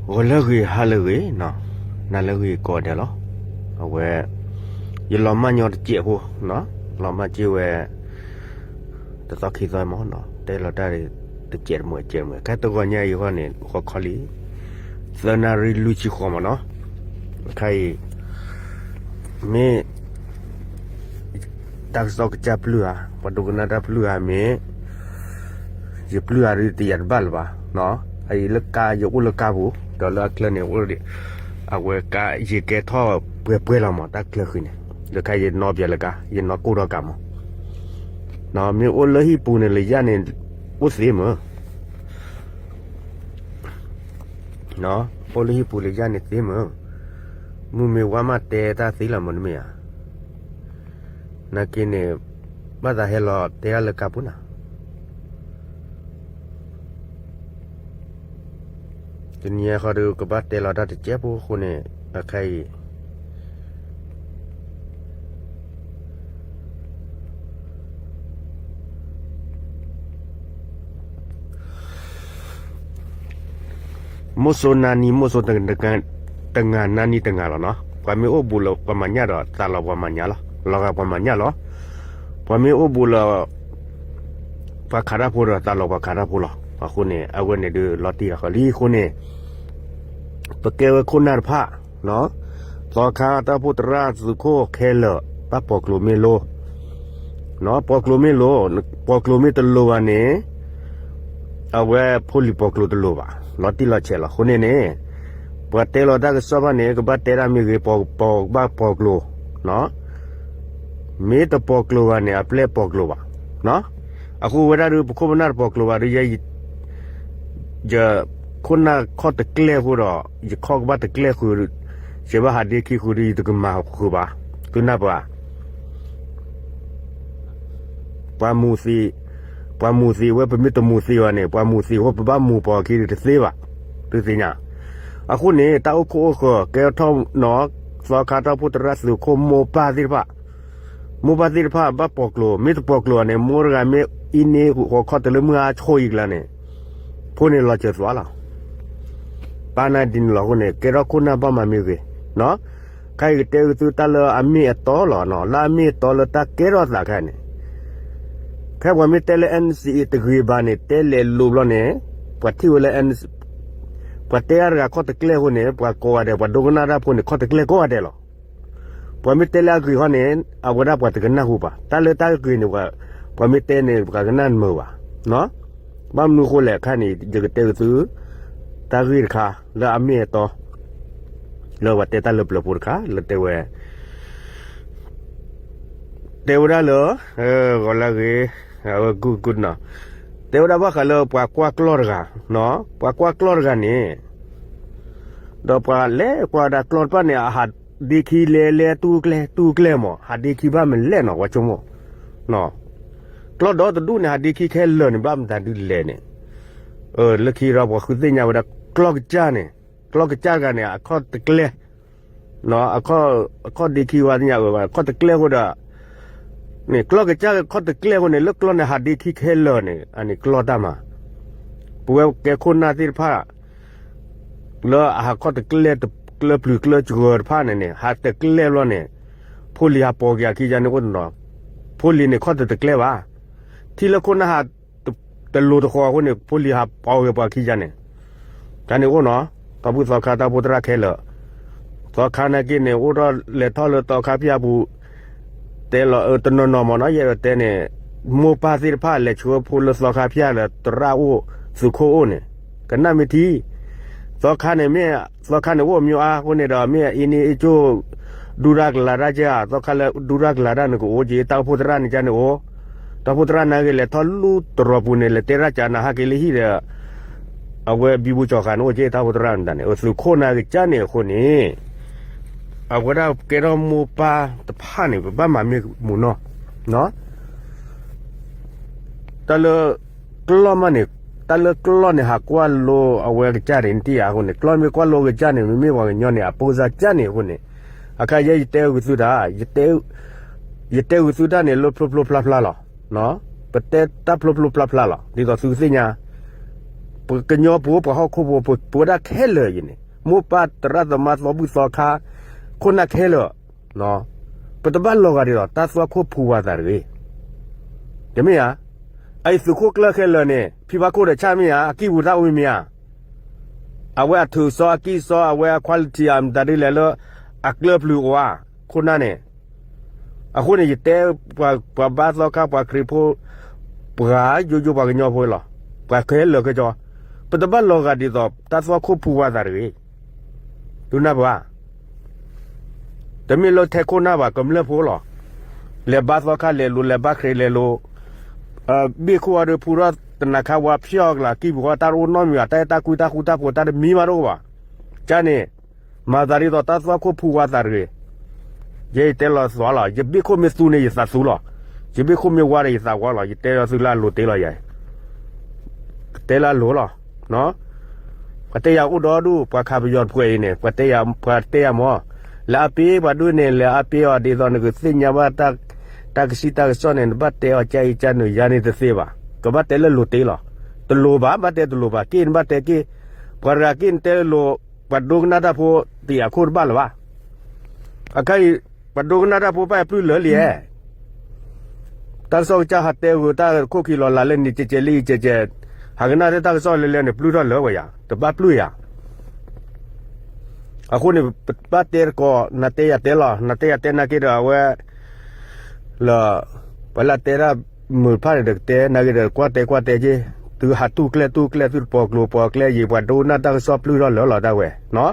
ဂီၤလၢအဂ့ၤ ဟါလၢအဂ့ၤ, နၤလၢအဂ့ၤကိးဂၤဒဲးလီၤ. အဝဲ ယလီၤမၢ်ညီတစဲးဖိ, လီၤမၢ်စ့ၢ်ဝဲ တသီခံသီမး, တဲလီၤတၢ်တစဲးတမှဲးတစဲးတမှဲး, ခဲတဂီၤညါအံၤဃီန့ၣ် ဂီၤခီလံ သၢနၣ်ရံၣ်လွံၢ်ဆံဃီမးနီၤ. ခဲအံၤ မ့ၢ် တၢ်ကစီၣ်ကစၢ်ပျုၢ်ဧါ, ပှၤဒိကနၣ်တၢ်ပျုၢ်ဧါမ့ၢ် ယပျုၢ်ဧါဒ်တယၤတဘၣ်လၢၤဘၣ်. အအံၤလၢကါ ယအိၣ်လၢကါပူၤ, ဒီးလၢအချၢန့ၣ် အဝဲကါ ယကဲထီၣ်ပှဲၤပှဲၤလီၤမး တၢ်ချၢဃံန့ၣ်, လၢခဲအံၤယနီၣ်ပၠးလၢကါ, ယနီၣ်ကိၢ်ထီၣ်ကါမး. မ့ၢ်အိၣ်လၢဟံၣ်ပူၤန့ၣ် လၢယၤန့ၣ် အိၣ်သ့မး, အိၣ်လၢဟံၣ်ပူၤလၢယၤန့ၣ်သ့မး, မုၢ်မ့ၢ်ဝါမးတဲတၢ်သ့လီၤမး နမ့ၢ်ဧါ. နာ်က့န့ၣ် ဘၣ်သးဟဲလီၤတဲဒၣ်လၢကါပူၤနၤ, တနံၤအံၤဃီဒီး ကဘၣ်တဲလီၤတၢ်တစဲးဖိအဃိန့ၣ် အခဲအံၤ မိၢ်စိနၤနံၤ မိၢ်စိတငၢ်နၤနံၤတငၢ်လီၤနီၤ. ပှၤမ့ၢ်အိၣ်ဘူးလၢပှၤမၤညၣ်ဒီး သးလီၤပှၤမၤညၣ်လီၤ, လီၤဂာ်ပှၤမၤညၣ်လီၤ. ပှၤမ့ၢ်အိၣ်ဘူးလၢ ပှၤခးတၢ်ဖိဒီး သးလီၤပှၤခးတၢ်ဖိလီၤ. အဃိန့ၣ် အဝဲန့ၣ်ဒုးလီၤတံၢ်လီၤဃီလံအဃိန့ၣ် ပကဲဝဲခိၣ်နၢ်တဖၣ် သီခါတၢ်အိၣ်ဖှိၣ်သရၣ်သုးခိၣ်ခဲလၢာ် ဘၣ်ပိာ်ကျိၤမ့ၢ်လိၤ, ပိာ်ကျိၤမ့ၢ်လိၤ, ပိာ်ကျိၤမ့ၢ်တလိၤဘၣ်န့ၣ် အဝဲဖိလံၤပိာ်ကျိၤတလိၤဘၣ်, လီၤတံၢ်လီၤဆဲးလီၤ. အဃိန့ၣ်န့ၣ် ပှၤတဲလီၤတၢ်ကစီၣ်ဘၣ်န့ၣ် ကဘၣ်တဲတၢ်မ့ၢ်ဂ့ၤ, ပှၤကဘၣ်ပိာ်ကျိၤ, မ့ၢ်တပိာ်ကျိၤဘၣ်န့ၣ် အပျဲၢ်ပိာ်ကျိၤဘၣ်. အဃိဝဲဒၣ်ဒုး ပခိၣ်ပနၢ်တပိာ်ကျိၤဘၣ်ဒုး ယ ယခိၣ်နၢ်ခီၣ်တကျဲၢ်အဃိဒီး ယခီၣ်ကဘၣ်တကျဲၢ်ဃုာ်, ယဘၣ်ဟးဒ့ခံဃုာ်ဒီး ယတကမၤဃုာ်ဘၣ်, သုနၢ်ပၢၢ်ဧါ. ပှၤမူၤသံး, ပှၤမူၤသံးဝဲ ပမ့ၢ်တမူၤသံးဘၣ်န့ၣ် ပှၤမူၤသံးအဃိ ပဘၣ်မူၤပိာ်အခံဒီးတသ့ဘၣ်, သုသ့ၣ်ညါ. အဃိန့ၣ် တၢ်အိၣ်ခိၣ်အိၣ်ဃၢၤ ကဲထီၣ်နီၤ သီခါတၢ်အိၣ်ဖှိၣ်သရၣ်သုးခိၣ်မိၢ်ပၢ်သ့ၣ်တဖၣ် မိၢ်ပၢ်သ့ၣ်တဖၣ်ဘၣ်ပိာ်ကျိၤ, မ့ၢ်တပိာ်ကျိၤန့ၣ် မိၢ်တဂၤမ့ၢ်အံၤန့ၢ်ဟီၣ်ခိၣ်တလၢမုၢ်အါဆိအံၤကျါန့ၣ် ဖိန့ၣ်လီၤစၢၤသွါလီၤ. ပၢ်နၢ်ဒ်န့ၣ်လီၤအဃိန့ၣ် ကဲထီၣ်ခိၣ်နၢ်ဘၣ်မၤမ့ၢ်ဂ့ၤ, ခဲအံၤကတဲဂုာ်သုတၢ်လၢအမ့ၢ်အတီလီၤ, လၢအမ့ၢ်အတီလၢတၢ်ကဲထီၣ်သးခဲန့ၣ် ခဲပှၤမ့ၢ်တဲလၢ NCA တဂ့ၤဘၣ်န့ၣ် တဲလဲၤလိၤဘျီန့ၣ် ပှၤထံၣ်ဝဲလၢ ပှၤတဲအါတဂၤခီၣ်တကျဲၢ်အဃိန့ၣ် ပှၤကိးဂၤဒဲး ပှၤဒိကနၣ်တၢ်ဖိန့ၣ် ခီၣ်တကျဲၢ်ကိးဂၤဒဲးလီၤ. ပှၤမ့ၢ်တဲလၢအဂ့ၤဃီန့ၣ် အဝဲဒၣ်ပှၤတကနၣ်ဟူဘၣ်, တၢ်လၢတၢ်ဂ့ၤန့ၣ် ပှၤမ့ၢ်တဲန့ၣ် ပှၤကနၣ်မုာ်ဘၣ်. ဘၣ်မနုၤအဃိလဲၣ် ခဲန့ၣ် ယကတဲဂုာ်သု တၢ်ဂ့ၢ်တခါ လၢအမ့ၢ်အတီ လၢပှၤတဲတၢ်လၢပျၢၤဖိတခါ လၢတဲဝဲ တဲဝဲဒၣ်လၢ ဂီၤလၢအဂ့ၤ အဝဲဂုၢ်ဂုၢ်နီၤ တဲဝဲဒၣ်ဘၣ်ဃးလၢပှၤကွၢ်ကျီၢ်တဂၤ, ပှၤကွၢ်ကျီၢ်တဂၤန့ၣ် ဒီးပှၤလဲၤကွၢ်ဒၣ်ကျီၢ်တဖၣ်န့ၣ် အဟးဒ့ခံလဲၤလဲၤတူၢ်ကျဲ တူၢ်ကျဲမး ဟးဒ့ခံဘၣ်မလဲၣ်နီၤ ပှၤဆိကမိၣ် ကျီၢ်ဒီတဒူၣ်န့ၣ် ဟးဒ့ခံခဲလၢာ်န့ၣ် ဘၣ်မတၤဒုးလဲၣ်န့ၣ် လၢခံဒီးပှၤဃုသ့ၣ်ညါဝဲဒၣ် ကျီၢ်ကစၢ်န့ၣ် ကျီၢ်ကစၢ်တဂၤန့ၣ် အခီၣ်တကျဲၢ် အခီၣ်ဒ့ခံဝဲသ့ၣ်ညါအၢ အခီၣ်တကျဲၢ်အဃိဒီး န့ၣ် ကျီၢ်ကစၢ်ခီၣ်တကျဲၢ်အဃိန့ၣ် လၢကျီၢ်န့ၣ်ဟးဒ့ခံခဲလၢာ်န့ၣ် အန့ၣ်ကျီၢ်တၢ်မၤ ပဝဲကဲခိၣ်နၢ်သ့ၣ်တဖၣ် လၢအဟးခီၣ်တကျဲၢ် ကျၢၢ်ပျုၤကျၢၢ်စှၢၤတဖၣ်န့ၣ်န့ၣ် ဟးတကျဲၢ်ဘျီန့ၣ် ဖိလံၤဟးပိာ်က့ၤအခံယါန့ၣ်အိၣ်နီၤ ဖိလံၤန့ၣ်ခီၣ်တတကျဲၢ်ဘၣ် ထံၣ်လၢခိၣ်နၢ်ဟး တလိၤတဃီၤအဃိန့ၣ် ဖိလံၤဟးပိာ်က့ၤပှၤခံယါန့ၣ် တၢ်န့ၣ်အိၣ်နီၤ ပှၤဖုသီခါတၢ်အိၣ်ဖှိၣ်သရၣ်ခဲလၢာ် သီခါနာ်က့န့ၣ် အိၣ်ထီၣ်လဲၤထီၣ်လၢသီခါဖၠၣ်ပူၤ တဲလီၤတနီၤနီၤမ့ၢ်နီၤ ယအဲၣ်ဒိးတဲန့ၣ် မိၢ်ပၢ်သ့ၣ်တဖၣ်လဲၤဆှၢဖိလၢသီခါဖၠၣ်လၢသရၣ်အိၣ် သုးခိၣ်အိၣ်န့ၣ် ကနၣ်မ့ၢ်ထံ သီခါန့ၣ်မ့ၢ် သီခါန့ၣ်အိၣ်အမံၤအါအဃိန့ၣ်ဒီး မ့ၢ်အအံၤန့ၣ်အ့ၣ်ကၠိ ဒူတၢ်ကလၤတၢ်ကၢ သီခါလၢဒူတၢ်ကလၤတၢ်န့ၣ်ကအိၣ်က့ တၢ်အိၣ်ဖှိၣ်သရၣ်န့ၣ်ကန့ၣ်အိၣ် တၢ်အိၣ်ဖှိၣ်သရၣ်နာ်က့လဲၤထီၣ်လူတရီၤပူၤန့ၣ် လဲၤတဲတၢ်ကၢနၤဟးက့ၤလၢဟံၣ်ဒီး အဝဲဘံဘူကၠီၤဃာ်န့ၣ်အိၣ်က့ တၢ်အိၣ်ဖှိၣ်သရၣ်န့ၣ်တၢ်န့ၣ် သုးခိၣ်နာ်က့ကန့ၣ်အဃိန့ၣ် အဝဲဒၣ်ကဲထီၣ်မိၢ်ပၢ်တဖၣ်န့ၣ် ပဘၣ်မၤမ့ၢ်မုာ်နီၢ် တၢ်လၢ ကျီၢ်မးန့ၣ် တၢ်လၢကျီၢ်န့ၣ် ဟးကွၢ်လိအဝဲကစၢ်န့ၣ် နထံၣ်ဧါအဃိန့ၣ် ကျီၢ်မ့ၢ်ကွၢ်လိကစၢ်န့ၣ် မ့မ့ၢ်ပှၤကညီန့ၣ် အပိၢ်စၢ်ကၢ်န့ၣ်အဃိန့ၣ် အခါယဲယတဲဂုာ်သုတၢ် ယတဲဂုာ်သုတၢ်န့ၣ် လၢဖျိဖျိဖျါဖျါလီၤ. ပတဲတၢ်ဖျိဖျိဖျါဖျါလီၤ ဒ်သိးသုကသ့ၣ်ညါ ပကညီဖိ ပှၤဟီၣ်ခိၣ်ဖိ ပဝဲဒၣ်ခဲလၢာ်အံၤန့ၣ် မိၢ်ပၢ်သရၣ်သမါသီဘူၣ်သီခါ ခိၣ်နၢ်ခဲလၢာ် ပတဘၣ်လီၤဂာ်ဒ်သိးတၢ်သွၣ်ခိၣ်ဖိဝါသးတဂ့ၤ. တမ့ၢ်ဧါ. အအံၤသုးခိၣ်ကျၢၢ်ခဲလၢာ်န့ၣ် ဖံဘၣ်ခိၣ်ဒီးဆၣ်မ့ၢ်ဧါ အကံၢ်ပူၤတၢ်အိၣ်မ့ၢ်ဧါ. အဝဲအထုးစီအကံၢ်စီ အဝဲအ quality အမတၤဒ်လဲၣ်လၢ အကျၢၢ်ပျုၤအိၣ်ဧါ ခိၣ်နၢ်န့ၣ် အဃိန့ၣ် ယတဲ ပှၤဘါသီခါ ပှၤခရံာ်ဖိ ပှၤယိယိပှၤကညီဖိလီၤ. ပှၤခဲလၢာ်ခဲကၠီ ပတဘၣ်လီၤဂာ်ဒ်သိး တၢ်သွၣ်ခိၣ်ဖိဝါသးတဂ့ၤ. သုနၢ်ပၢၢ်ဧါ. တမ့ၢ်လၢထဲခိၣ်နၢ်ဘၣ် ကမျၢၢ်ဖိလီၤ. လဲၤဘါသီခါ လဲၤလိၤ လဲၤဘါခရံာ် လဲၤလိၤ ဘ့ၣ်ခိၣ်အီၤဒီး ဖူထီၣ်တနၤခါဝါဖျီၣ်ကလၤ ကံၢ်ပူၤဃီ တၢ်တအိၣ်နီတမံၤဘၣ် တၢ်အဲၣ်တၢ်ကွံတၢ်ဃူတၢ်ဖိး တၢ်တမံဘၣ်တအိၣ်ဘၣ်. ကန့ၣ် မၤသးဒ်သိးတၢ်သွၣ်ခိၣ်ဖိဝါသးတဂ့ၤ. ယဲယတဲလီၤသွါလီၤ. ယဘ့ၣ်ခိၣ်မ့ၢ်သူန့ၣ် ယသးသူလီၤ. ယဘ့ၣ်ခိၣ်မ့ၢ်ဝါဒီး ယသးဝါလီၤ. ယတဲလီၤသုလၢအလိၤတ့လီၤယၤ တဲလၢအလိၤလီၤ. ပှၤတဲယၤအိၣ်ဒီဒူၣ် ပှၤခးပယီၤတဖှဲးအံၤန့ၣ် ပှၤတဲယၤမ့ၢ် လဲၤအါပ့ၤပှၤဒိၣ်န့ၣ် လဲၤအါပ့ၤအီၤဒ်သိးနကသ့ၣ်ညါဘၣ် တၢ်ကဆံၣ်တၢ်ကစီၣ်န့ၣ် နဘၣ်တဲအီၤကါအံၤကါနုာ်ယါန့ၣ်တသ့ဘၣ်. ကဘၣ်တဲလၢလိၤတ့လီၤ. တလိၤဘၣ် ဘၣ်တဲတလိၤဘၣ် က့ၣ်နဘၣ်တဲက့ၣ် ပှၤတဂၤက့ၣ်နတဲလိၤ ပှၤဒိကနၣ်တၢ်ဖိ တယာ်ခိၣ်တဘၣ်လၢၤဘၣ်. အခါအံၤ ပှၤဒိကနၣ်တၢ်ဖိဘၣ်အပျုၢ်လၢာ်လံဧါ. တၢ်ကစီၣ်ကစၢ်ဟးတဲဂုာ်တၢ်ခိၣ်ခံလီၤလးလၢနံၤကဲးကဲးလံကဲးကဲး ဟးကနၣ်တၢ်ကစီၣ်လဲၤလဲၤန့ၣ် ပျုၢ်ထီၣ်လၢာ်ဝဲယၤ တဘၣ်ပျုၢ်ယၤ. အဃိန့ၣ် ပဘၣ်တဲတကိး နၤတဲယၤတဲလီၤ နၤတဲယၤတဲနာ်က့ဒီးအဝဲ လၢ ပှၤလၢတဲတၢ်မုာ်တဖၣ်န့ၣ်ဒီးကတဲ နာ်က့ဒီးကွၢ်တဲကွၢ်တဲက့ၢ် သုဟးတူၢ်ကျဲတူၢ်ကျဲ သုတပိာ်ကျိၤပိာ်ကျဲ ယံာ်ပှၤဒိကနၣ်တၢ်ကစီၣ်ပျုၢ်ထီၣ်လၢာ်လီၤဒၣ်ဝဲ တၢ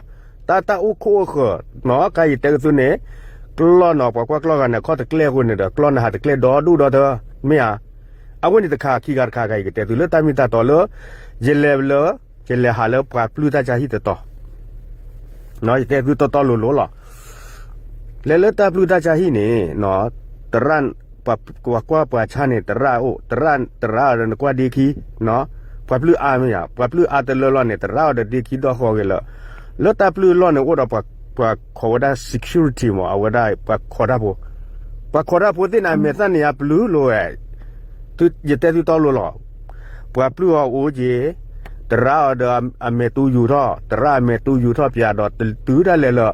်တၢ်အိၣ်ခိၣ်အိၣ်ဃၢၤ နီၢ်ကါယတဲကသုန့ၣ် ကျီၢ်နီၢ် ပှၤကွၢ်ကျီၢ်ဂၤန့ၣ် အခီၣ်တကျဲအဃိန့ၣ်ဒီး ကျီၢ်န့ၣ်ဟးတကျဲဒီဒူၣ်ဒီထၢ မ့ၢ်ဧါ. အဝဲန့ၣ်တခါခံဂၤတခါဂၤ ယကတဲသုလၢတၢ်မ့ၢ်တၢ်တီလၢ ယလဲၤလၢ ယလဲၤဟးလၢပှၤပျုၢ်တၢ်ကၢ်ဟံၣ်တတီၤ ယတဲသုတီတီလိၤလိၤလီၤ. လဲၤလၢတၢ်ပျုၢ်တၢ်ကၢ်ဟံၣ်န့ၣ် သရၣ် ပှၤကွၢ်ပှၤဆါန့ၣ် သရၣ်အိၣ် သရၣ် သရၣ်အီၤဒီးနကွၢ်ဒ့ခံ ပှၤပျုၢ်အါမ့ၢ်ဧါ ပှၤပျုၢ်အါတလၢလီၢ်န့ၣ် သရၣ်အီၤဒီးဒ့ခံဒီဃီဂ့ၤလၢ လၢတၢ်ပျုၢ်အလီၢ်န့ၣ် အိၣ်ဒီး ပှၤခိးဝဲဒၣ် security မ့ၢ် အဝဲဒၣ်ပှၤခိးတၢ်ဖိ ပှၤခိးတၢ်ဖိသ့ၣ်န့ၣ် အမဲာ်သၣ်န့ၣ် အပျုၢ်လိၤဝဲ ယတဲသုတီလိၤလီၤ. ပှၤပျုၢ်အီၤအိၣ်က့ၤ သရၣ်အီၤဒီးအမဲာ်တူယူၤထီၣ် သရၣ်အမဲာ်တူယူၤထီၣ်ပၠးဒီး တုၤဒၣ်လဲာ်လၢ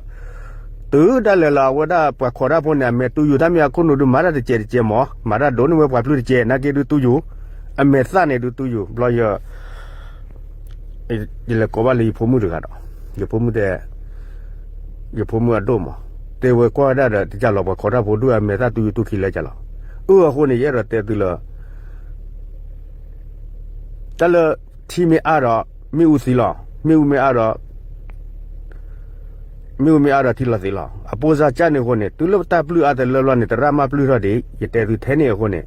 တုၤဒၣ်လဲာ်လၢအဝဲဒၣ်ပှၤခိးတၢ်ဖိန့ၣ် အမဲာ်တူယူၤတၢ်မ့ၢ်အခိၣ်နူာ်ဒုး မၤတၢ်တစဲးတစဲးမ့ၢ် မၤတၢ်ဒိးန့ၢ်ဝဲပှၤပျုၢ်တစဲး နာ်က့ဒုးတူယူၤ အမဲာ်သၣ်န့ၣ်ဒုးတူယူၤ ဘျီယ ယလဲၤကိးဘၣ်လၢယဖိမုၣ်တဂၤဒီး ယဖိမုၣ်တဲ ယဖိမုၣ်အဒိၣ်မး တဲဝဲကွၢ်ဝဲဒၣ်ဒီး တကးလီၤ ပှၤခိးတၢ်ဖိဒုးအမဲာ်သၣ်တူယူၤတူၢ်ခံလၢကလီၤ. အၢ အဃိန့ၣ် ယအဲၣ်ဒိးတဲသုလၢ တၢ်လၢထံမ့ၢ်အါဒီး မ့ၣ်အူသံလီၤ. မ့ၣ်အူမ့ၢ်အါဒီး မ့ၣ်အူမ့ၢ်အါဒီးထံလီၤသံလီၤ. အပိၢ်စၢ်ကၢ်န့ၣ်အဃိန့ၣ် တုၤလၢတၢ်ပျုၢ်အါတလၢလီၢ်န့ၣ် သရၣ်မၤပျုၢ်ထီၣ်ဒံး ယတဲသုထဲန့ၣ်အဃိန့ၣ်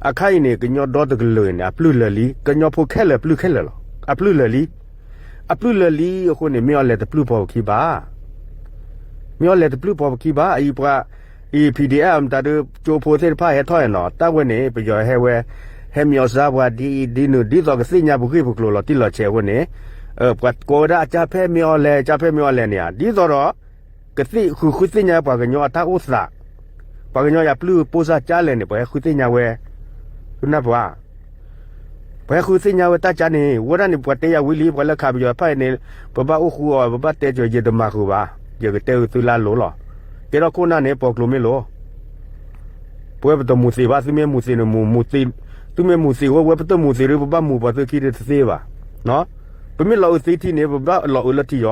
အခါအံၤန့ၣ် ကညီဒီတကလုာ်အံၤန့ၣ် အပျုၢ်လၢာ်လံ ကညီဖိခဲလၢာ်ပျုၢ်ခဲလၢာ်လီၤ. အပျုၢ်လၢာ်လံ အပျုၢ်လၢာ်လံအဃိန့ၣ် မ့ၢ်အီၤလဲၤတပျုၢ်ပီၤပခံဘၣ်. မ့ၢ်အီၤလဲၤတပျုၢ်ပီၤပခံဘၣ် အံၤပှၤ အံၤ PDF မတၤဒုး ကၠိဖိသ့ၣ်တဖၣ်ဟဲထီၣ်အံၤနီၤ တၢ်ဝဲန့ၣ် ပယီၤဟဲဝဲ ဟဲမံၤအီၤစါပှၤဒ်အံၤဒ်နုၤ ဒ်သိးကသ့ၣ်ညါပဂ့ၢ်ပကျိၤလီၤတံၢ်လီၤဆဲးအဃိန့ၣ် ပှၤကိးဝဲဒၣ်အကၢ်ဖဲမ့ၢ်အီၤလဲၤ ကၢ်ဖဲမ့ၢ်အီၤလဲၤန့ၣ်ဧါ ဒ်သိးဒီး ကသ့ၣ်ဃုာ်ဃုသ့ၣ်ညါပှၤကညီအတၢ်အိၣ်သး ပှၤကညီယၤပျုၢ်ပိၢ်စၢ်ကၢ်လဲၣ်န့ၣ် ပှၤဟဲဃုသ့ၣ်ညါဝဲ သုနၢ်ပၢၢ်ဧါ ပှၤဟဲဃုသ့ၣ်ညါဝဲတၢ်ကၢ်န့ၣ် ဝဲဒၣ်န့ၣ် ပှၤတဲယၤဝံၤလံ ပှၤလၢခးပယီၤတဖၣ်အံၤန့ၣ် ပဘၣ်အိၣ်ဃူအီၤ ပဘၣ်တဲကၠီၤ ယတမၤဃုာ်ဘၣ် ယကတဲဃုာ်သုလၢအလိၤလီၤ. ကဲထီၣ်ခိၣ်နၢ်န့ၣ် ပိာ်ကျိၤမ့ၢ်လိၤ ပဝဲပတမူၤသံးဘၣ် သုမ့ၢ်မူၤသံးန့ၣ်မူၤ မူၤသံး သုမ့ၢ်မူၤသံးဝဲ ဝဲပတမူၤသံးဒုး ပဘၣ်မူၤပှၤသုခံဒုးတသ့ဘၣ်. ပမ့ၢ်လီၤအုးသံထံန့ၣ် ပဘၣ်လီၤအုးလၢထံယီၤ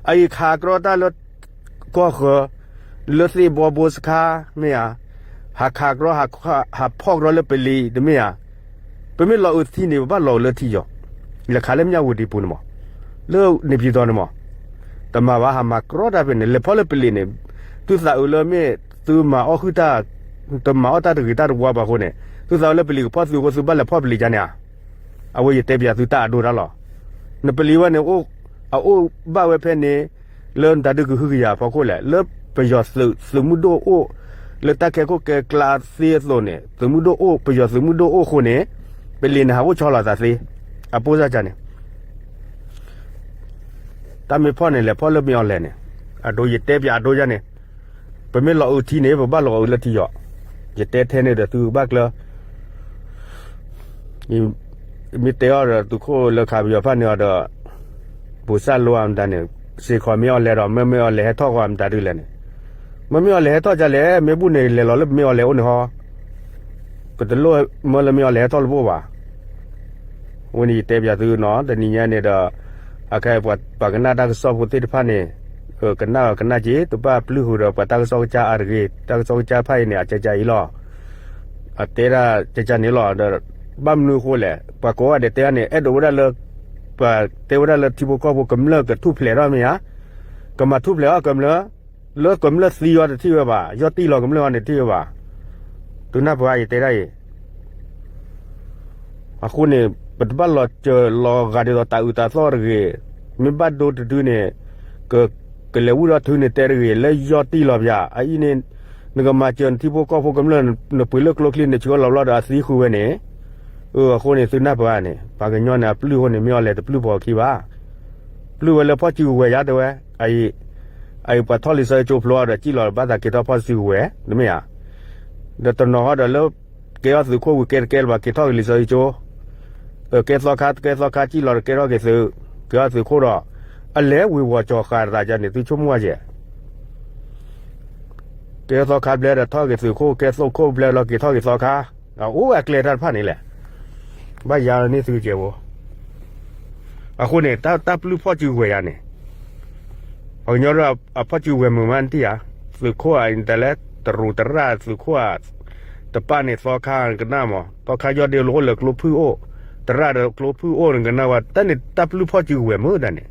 အအံၤခးကြီတၢ်လၢ ကီၢ်ဃၢၤ လၢသ့ၣ်ဘီဘိစခါ မ့ၢ်ဧါ, ဟးခးကြီ ဟးဖီၣ်ကြီလၢပလံၤ တမ့ၢ်ဧါ, ပမ့ၢ်လီၤအုးထံန့ၣ် ပဘၣ်လီၤအုးလၢထံယီၤ, လဲၤခးလၢမၠၣ်ဝတံၤပူၤန့ၣ်မး, လၢန့ၣ်ပၠံၤသီန့ၣ်မး, တမၤဘၣ် ဟးမၤကြီတၢ်ဖဲန့ၣ် လဲၤဖီၣ်လၢပလံၤန့ၣ်, သုသးအုးလၢမ့ၢ်သုမၤအီၣ်ဟုၣ်တၢ်, တမၤအီၣ်တၢ်တဂ့ၤတၢ်တဝါဘၣ်အဃိန့ၣ် သုသးအုးလၢပလံၤကဖီၣ်သုအဃိ သုဘၣ်လဲၤဖီၣ်ပလံၤကန့ၣ်ဧါ. အဝဲယတဲပၠးသုတၢ်အဒိတၢ်လီၤ. နပလံၤဝဲန့ၣ် အအိၣ်ဘၣ်ဝဲဖဲန့ၣ် လၢနတၢ်ဒုးကဟုကယာ်အဖီခိၣ်လဲၣ်, လၢပယီၤသုးမုၢ်ဒိၣ်အိၣ်, လၢတၢ်ခဲခိၣ်ကဲကျါသ့အသိးန့ၣ် သုးမုၢ်ဒိၣ်အိၣ်, ပယီၤသုးမုၢ်ဒိၣ်အိၣ်အဃိန့ၣ် ပလံၤန့ၣ်ဟးအိၣ်ဆီလီၤသးသ့, အပိၢ်စၢ်ကန့ၣ် တၢ်မ့ၢ်ဖီၣ်န့ၣ် လဲၤဖီၣ်လၢမ့ၢ်အီၤလဲၣ်န့ၣ်, အဒိယတဲပၠးအဒိယၤန့ၣ်, ပမ့ၢ်လီၤအုးထံန့ၣ် ပဘၣ်လီၤအုးလၢထံယီၤ, ယတဲထဲန့ၣ်ဒီးသုကဘၣ်ကျၢၤ မ့ၢ်တဲအီၤဒီးသုးခိၣ်လၢခးပယီၤဖၣ်န့ၢ်အီၤဒီး ပူၤစၢ်လိအမတၤန့ၣ် စ့ၢ်ကီးမ့ၢ်အီၤလဲၤဒီး မ့ၢ်မ့ၢ်အီၤလဲၤဟဲထီၣ်ဃီအမတၤဒ်လဲၣ်န့ၣ်, မ့ၢ်မ့ၢ်အီၤလဲၤဟဲထီၣ်ဒ်လဲၣ် မ့ၢ်ဘူၣ်န့ၣ်လဲၤလီၤလၢမ့ၢ်အီၤလဲၤအိၣ်န့ၣ်ဟီ, ပတလိၣ်မၢလၢမ့ၢ်အီၤလဲၤဟဲထီၣ်လၢပအိၣ်ဘၣ်. ဝဲန့ၣ်ယတဲပျးသုနီၤ တနံၤညါန့ၣ်ဒီး အခဲအံၤပှၤကနၣ်တၢ်ကစီၣ်ဖိသ့ၣ်တဖၣ်န့ၣ် ကနၣ်အီၤကနၣ်က့ၤ တဘၣ်ပျုၢ်ဃုာ်ဒီးပှၤတၢ်ကစီၣ်ကစၢ်အါတဂ့ၤ တၢ်ကစီၣ်ကစၢ်ဖၣ်အံၤန့ၣ် အကကါအံၤလီၤ. အတဲဒၣ်ကကါန့ၣ်လီၤဒီး ဘၣ်မနုၤအဃိလဲၣ် ပှၤကိးဂၤဒဲးတဲန့ၣ် အဲၣ်ဒိးဝဲဒၣ်လၢ ပှၤတဲဝဲဒၣ်လၢထံဖိကီၢ်ဖိကမျၢၢ်ကထူၣ်ဖျဲးထီၣ်မ့ၢ်ဧါ, ကမၤထူၣ်ဖျဲးအီၤကမျၢၢ်, လၢကမျၢၢ်သံအီၤတထံၣ်ဝဲဘၣ် ယီၢ်တံၢ်လီၤကမျၢၢ်အီၤန့ၣ်တထံၣ်ဝဲဘၣ်. သုနၢ်ပၢၢ်ယတဲဒၣ်အံၤ အဃိန့ၣ် ပတဘၣ်လီၤစၢၤလီၤဂာ်ဒ်သိးတၤအုးတၤသီၣ်တဂ့ၤ, မ့ၢ်ဘၣ်ဒိတဒုန့ၣ် က ကလဲၤဝံၣ်ဒီးထုးန့ၣ်တဲတဂ့ၤ လၢယီၢ်တံၢ်လီၤပၠး အအံၤန့ၣ် နကမၤစၢၤနထံဖိကီၢ်ဖိကမျၢၢ် နပှ့ၤလၢကျိချံန့ၣ် ဆှၢလီၤဘျီဒီးအသံဃုာ်ဝဲန့ၣ်, အဃိန့ၣ် သုနၢ်ပၢၢ်န့ၣ် ပှၤကညီန့ၣ် အပျုၢ်အဃိန့ၣ် မ့ၢ်အီၤလဲၤတပျုၢ်ပှၤခံဘၣ်. ပျုၢ်ဝဲလၢဖီၣ်စုကဝဲၤယါတဲဝဲ, အအံၤ အအံၤပှၤထီၣ်လံာ်စီဆှံကၠိဖျိအီၤဒီး စံၣ်လီၤဘၣ်သးက့ၤထီၣ်ဖီၣ်စုကဝဲၤ တမ့ၢ်ဧါ. ဒီးတနီၤဟီဒီးလၢ ကဲထီၣ်သုးခိၣ်ဝံၤကဲတကဲလၢၤဘၣ် က့ၤထီၣ်က့ၤလံာ်စီဆှံကၠိ, ကဲသီခါ ကဲသီခါ စံၣ်လီၤဒီးကဲထီၣ်က့ၤသုး, ကဲထီၣ်သုးခိၣ်ဒီး အလဲၤဝ့ၤဝီၤကၠီၤဃာ်တသးန့ၣ် သုဆိကမိၣ်ဝဲကဲ ကဲသီခါဘျဲဒီးထီၣ်က့ၤသုးခိၣ် ကဲသုးခိၣ်ဘျဲလီၤက့ၤထီၣ်က့ၤသီခါ, အိၣ်ဝဲအကျဲတၢ်တဖၣ်န့ၣ်လဲၣ်, ဘၣ်ယါလီၤန့ၢ်သုကဲဖိ. အဃိန့ၣ် တၢ်ပျုၢ်ဖီၣ်စုကဝဲၤယါန့ၣ် ပှၤကညီဒီးအဖီၣ်စုကဝဲၤမုာ်မးနထံၣ်ဧါ, သုးခိၣ်အတလဲ တရူးတရၣ်သုးခိၣ်ဧါ, တပၣ်န့ၣ်သီခါကနၣ်မး သီခါယီၢ်ဒ့လိၤအိၣ်လၢကျိဖုၣ်အိၣ်, တရၣ်ဒီးကျိဖုၣ်အိၣ်န့ၣ်ကနၣ်ဝဲ တၢ်န့ၣ်တၢ်ပျုၢ်ဖီၣ်စုကဝဲၤမုာ်တၢ်န့ၣ်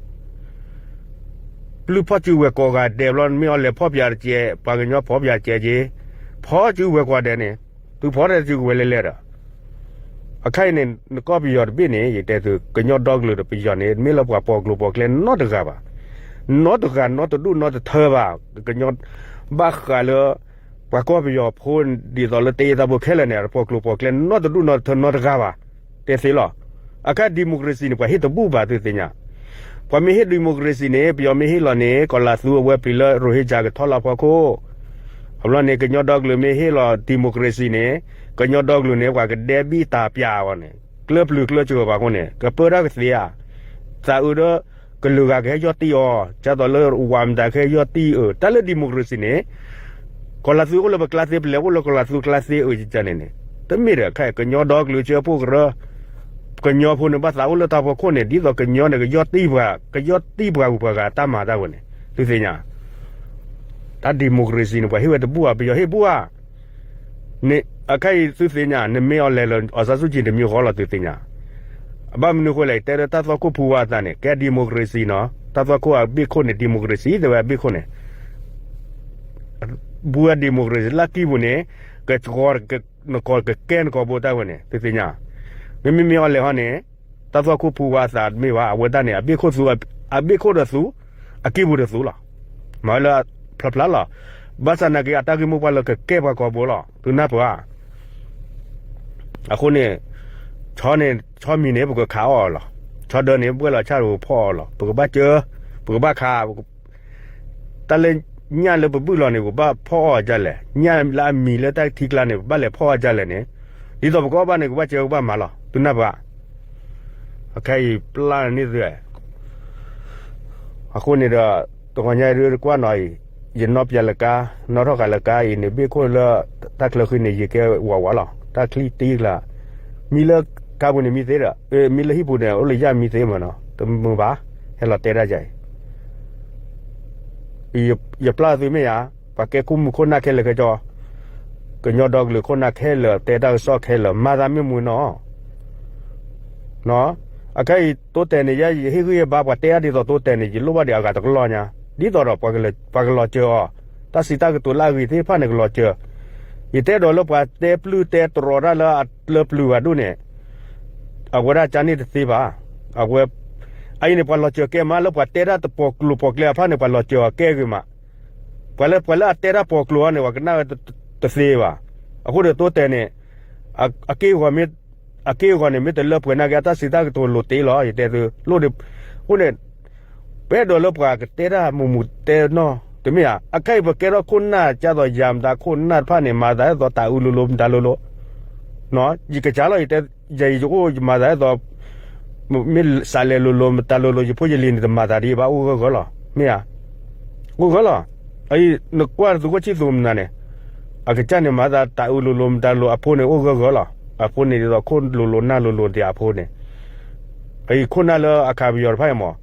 ပျုၢ်ဖီၣ်စုကဝဲၤကိးဂၤဒဲးဘျီ မ့ၢ်အီၤလဲၤဖီၣ်ပၠးတကဲး ပှၤကညီဖီၣ်ပၠးတကဲးက့ၤ, ဖီၣ်စုကဝဲၤကိးဂၤဒဲးန့ၣ် သုဖီၣ်တၢ်စုကဝဲၤလဲၤလဲၤဒီး အခါအံၤန့ၣ် နကီၢ်ပယီၤတဘ့ၣ်န့ၣ် ယတဲသု ကညီဒီကလုာ်ဒီးပယီၤန့ၣ် မ့ၢ်လၢပှၤပိာ်ကျိၤပိာ်ကျဲနီတဂၤဘၣ်, နီတဂၤနီတဒူၣ်နီတထၢဘၣ်, ကညီ ဘၣ်ဃးလၢ ပှၤကီၢ်ပယီၤဖိ ဒ်သိးလၢတ့သးဖိခဲလၢာ်န့ၣ် ပိာ်ကျိၤပိာ်ကျဲနီတဒူၣ်နီတထၢနီတဂၤဘၣ်, တဲသ့လီၤ. အခါ democracy န့ၣ် ပှၤဟ့ၣ်တဘူၣ်ဘၣ်သုသ့ၣ်ညါ, ပှၤမ့ၢ်ဟ့ၣ် democracy န့ၣ် ပယီၤမ့ၢ်ဟ့ၣ်လီၤန့ၣ် ကီၤလၤသူအဝဲပျံၤလၢ Rohingya ကထီၣ်လၢအဖီခိၣ်, အဘျီန့ၣ် ကညီဒီကလုာ်မ့ၢ်ဟ့ၣ်လီၤ democracy န့ၣ် ကညီဒီကလုာ်န့ၣ် ပှၤကဒဲဘံၣ်တၢ်ပၠးအီၤန့ၣ် ကျၢပျုၤကျၢစၢၤဘၣ်အဃိန့ၣ် ကပၢတၢ်ကသ့ဧါ, သးအုးဒီး ကလုာ်ဂၤကဟဲယီၢ်တံၢ်အီၤ, ကသိးလၢဝၤမတၤကဟဲယီၢ်တံၢ်အီၤ, တၢ်လၢ democracy န့ၣ် ကီၤလၤသူအိၣ်လၢပကျါသ့ ပလဲၤအိၣ်လၢကီၤလၤသူကျါသ့အီၤန့ၣ်, တမ့ၢ်ဒီးခဲ ကညီဒီကလုာ်စၢဖှိၣ်ကရၢ, ကညီဖိန့ၣ် ဘၣ်သးအိၣ်လၢတၢ်ဖီခိၣ်န့ၣ် ဒ်သိးကညီန့ၣ် ကယီၢ်တံၢ်ပှၤ, ကယီၢ်တံၢ်ပှၤဂုၤပှၤဂၤတၢ်မၤတၢ်ဝဲန့ၣ် သုသ့ၣ်ညါ, တၢ် democracy န့ၣ် ပှၤဟ့ၣ်ဝဲတဘူၣ်ဧါ, ပယီၤဟ့ၣ်ဘူၣ်ဧါ န့ၣ် အခါအံၤသုသ့ၣ်ညါ နမ့ၢ်အီၤလဲၤလၢ အောင်ဆန်းစုကြည် တမံၤဃီလီၤသုသ့ၣ်ညါ, အဘၣ်မနုၤအဃိလဲၣ် တဲလၢတၢ်သွၣ်ခိၣ်ဖုဝါအသးန့ၣ် ကဲ democracy နီၤ, တၢ်သွၣ်ခိၣ်အဘ့ၣ်ခိၣ်န့ၣ် democracy တဲဝဲအဘ့ၣ်ခိၣ်န့ၣ်, ဘူဝဲ democracy လၢအကံၢ်ပူၤန့ၣ် ကကီ နကီၢ်ကကဲနကီၢ်ဘိတၢ်ဝဲန့ၣ် သုသ့ၣ်ညါ, မ့မ့ၢ်မ့ၢ်အီၤလဲၤဟီန့ၣ် တၢ်သွၣ်ခိၣ်ဖုဝါအသးတမ့ၢ်ဘၣ် အဝဲတၢ်န့ၣ် အဘ့ၣ်ခိၣ်သူ အဘ့ၣ်ခိၣ်ဒီးသူ အကံၢ်ပူၤဒီးသူလီၤ, မၤဝဲလၢဖျါဖျါလီၤ, ဘၣ်ဆၣ်နာ်က့ အတၢ်ဂ့ၢ်မိၢ်ပှၢ်လၢကကဲပှၤကီၢ်ဘိလီၤ သုနၢ်ပၢၢ်ဧါ. အဃိန့ၣ် ဆီန့ၣ် ဆီမံၤန့ၣ် ပကခးအီၣ်အီၤလီၤ, ဆီဒၢန့ၣ် ပဝဲလီၤဆၣ်ပကဖီၣ်အီၤလီၤ ပကဘၣ်စၢ ပကဘၣ်ခး တၢ်လၢညၣ်လၢပဘုၣ်လီၤန့ၣ် ပကဘၣ်ဖီၣ်အီၣ်ဒ်လဲၣ်, ညၣ်လၢအမံၤလၢတၢ်ထံကျါန့ၣ် ပဘၣ်လဲၤဖီၣ်အီၣ်ဒ်လဲၣ်န့ၣ်, ဒ်သိးပကအီၣ်ဘၣ်န့ၣ် ကဘၣ်စၢကဘၣ်မၤလီၤ သုနၢ်ပၢၢ်ဧါ. အခဲအံၤပျၢ်န့ၢ်သု အဃိန့ၣ်ဒီး တဂီၤညါဒုးတကွၢ်နီၤအံၤ ယနီၣ်ပၠးလၢကါ နီၣ်ထီၣ်ဃာ်လၢကါအံၤန့ၣ် ဘ့ၣ်ခိၣ်လၢ တၢ်ချၢဃံန့ၣ် ယကဲဝးဝးလီၤ တၢ်ချံတံကျါ မံလၢကါပူၤန့ၣ်မံသ့ဒီး မံလၢဟံၣ်ပူၤန့ၣ် အိၣ်လၢယၢ်မံသ့မ့ၢ်နီၤ တမုာ်ဘၣ် ဟဲလီၤတဲဒၣ်ယၤအံၤ ယပျၢ်သုမ့ၢ်ယါ ပှၤကဲခိၣ်မူခိၣ်နၢ်ခဲလၢာ်ခဲဆ့ ကညီဒီကလုာ်ခိၣ်နၢ်ခဲလၢာ် တဲတၢ်ကစီၣ်ခဲလၢာ် မၤသးမ့ၢ်မုာ်နီၤ အခဲအံၤ တိတဲာ်န့ၣ် ယဟ့ၣ်ဂံၢ်ဟ့ၣ်ဘါ ပှၤတဲအါဒ်သိးတိတဲာ်န့ၣ် ယလိၣ်ဘၣ်ဒံးအဂၤတကလီၢ်ညါ ဒ်သိးဒီး ပှၤကလီၤစၢၤအီၤ တၢ်စံးတၢ်ကတိၤလၢအဂ့ၤသ့ၣ်တဖၣ်န့ၣ် ကလီၤစၢၤ ယတဲဒီးလၢပှၤတဲပျုၢ်တဲတြီၤတၢ်လၢအလၢပျုၢ်ဘၣ်ဒိၣ်န့ၣ် အဝဲဒၣ်ကန့ၣ်တသ့ဘၣ် အဝဲ အအံၤန့ၣ် ပှၤလီၤစၢၤကဲမး လၢပှၤတဲတၢ်တပိာ်ကျိၤပိာ်ကျဲအဖၣ်န့ၣ် ပှၤလီၤစၢၤအီၤကဲဂ့ၤမး ပှၤလၢ ပှၤလၢအတဲတၢ်ပိာ်ကျိၤအီၤန့ၣ် ပှၤကနၣ်ဝဲတသ့ဘၣ်. အဃိဒီးတိတဲာ်န့ၣ် အက့ၢ်အဂီၤမ့ၢ် အက့ၢ်အဂီၤန့ၣ် မ့ၢ်တလၢပှဲၤနာ်က့ အတၢ်စံးတၢ်ကတိၤလိၤတ့ၢ်လီၤ ယတဲသု လိၣ်ဒံး အဃိန့ၣ် ပအဲၣ်ဒိးလၢပှၤကတဲတၢ်မုာ်မုာ်တဲနီၢ် တမ့ၢ်ဧါ အခဲအံၤပကဲထီၣ်ခိၣ်နၢ် ကသိးယၤမတၤခိၣ်နၢ်တဖၣ်န့ၣ် မၤသးဒ်သိးတၤအုးလိၤလိၤမတၤလိၤလိၤ ယကစၢ်လီၤ ယတဲ ယၤအံၤယအိၣ်ယမၤသးဒ်သိး မ့ၢ်စးလဲၤလိၤလိၤ မတၤလိၤလိၤ ယဖိယလံၤန့ၣ် တမၤသးဒ်အံၤဘၣ် အိၣ်ဂၢၢ်ဂၢၢ်လီၤ. မ့ၢ်ဧါ. အိၣ်ဂၢၢ်လီၤ. အံၤ နကွၢ်နသုးခိၣ်ဆံၣ်သူမနၤန့ၣ် အကစၢ်န့ၣ် မၤသးတၢ်အုးလိၤလိၤ မတၤလိၤ အဖိန့ၣ် အိၣ်ဂၢၢ်ဂၢၢ်လီၤ. အဖိန့ၣ်ဒ်သိး ခိၣ်လိၤလိၤနၢ်လိၤလိၤဒ်အဖိန့ၣ် အံၤခိၣ်နၢ်လၢအခးပယီၤတဖၣ်အံၤမး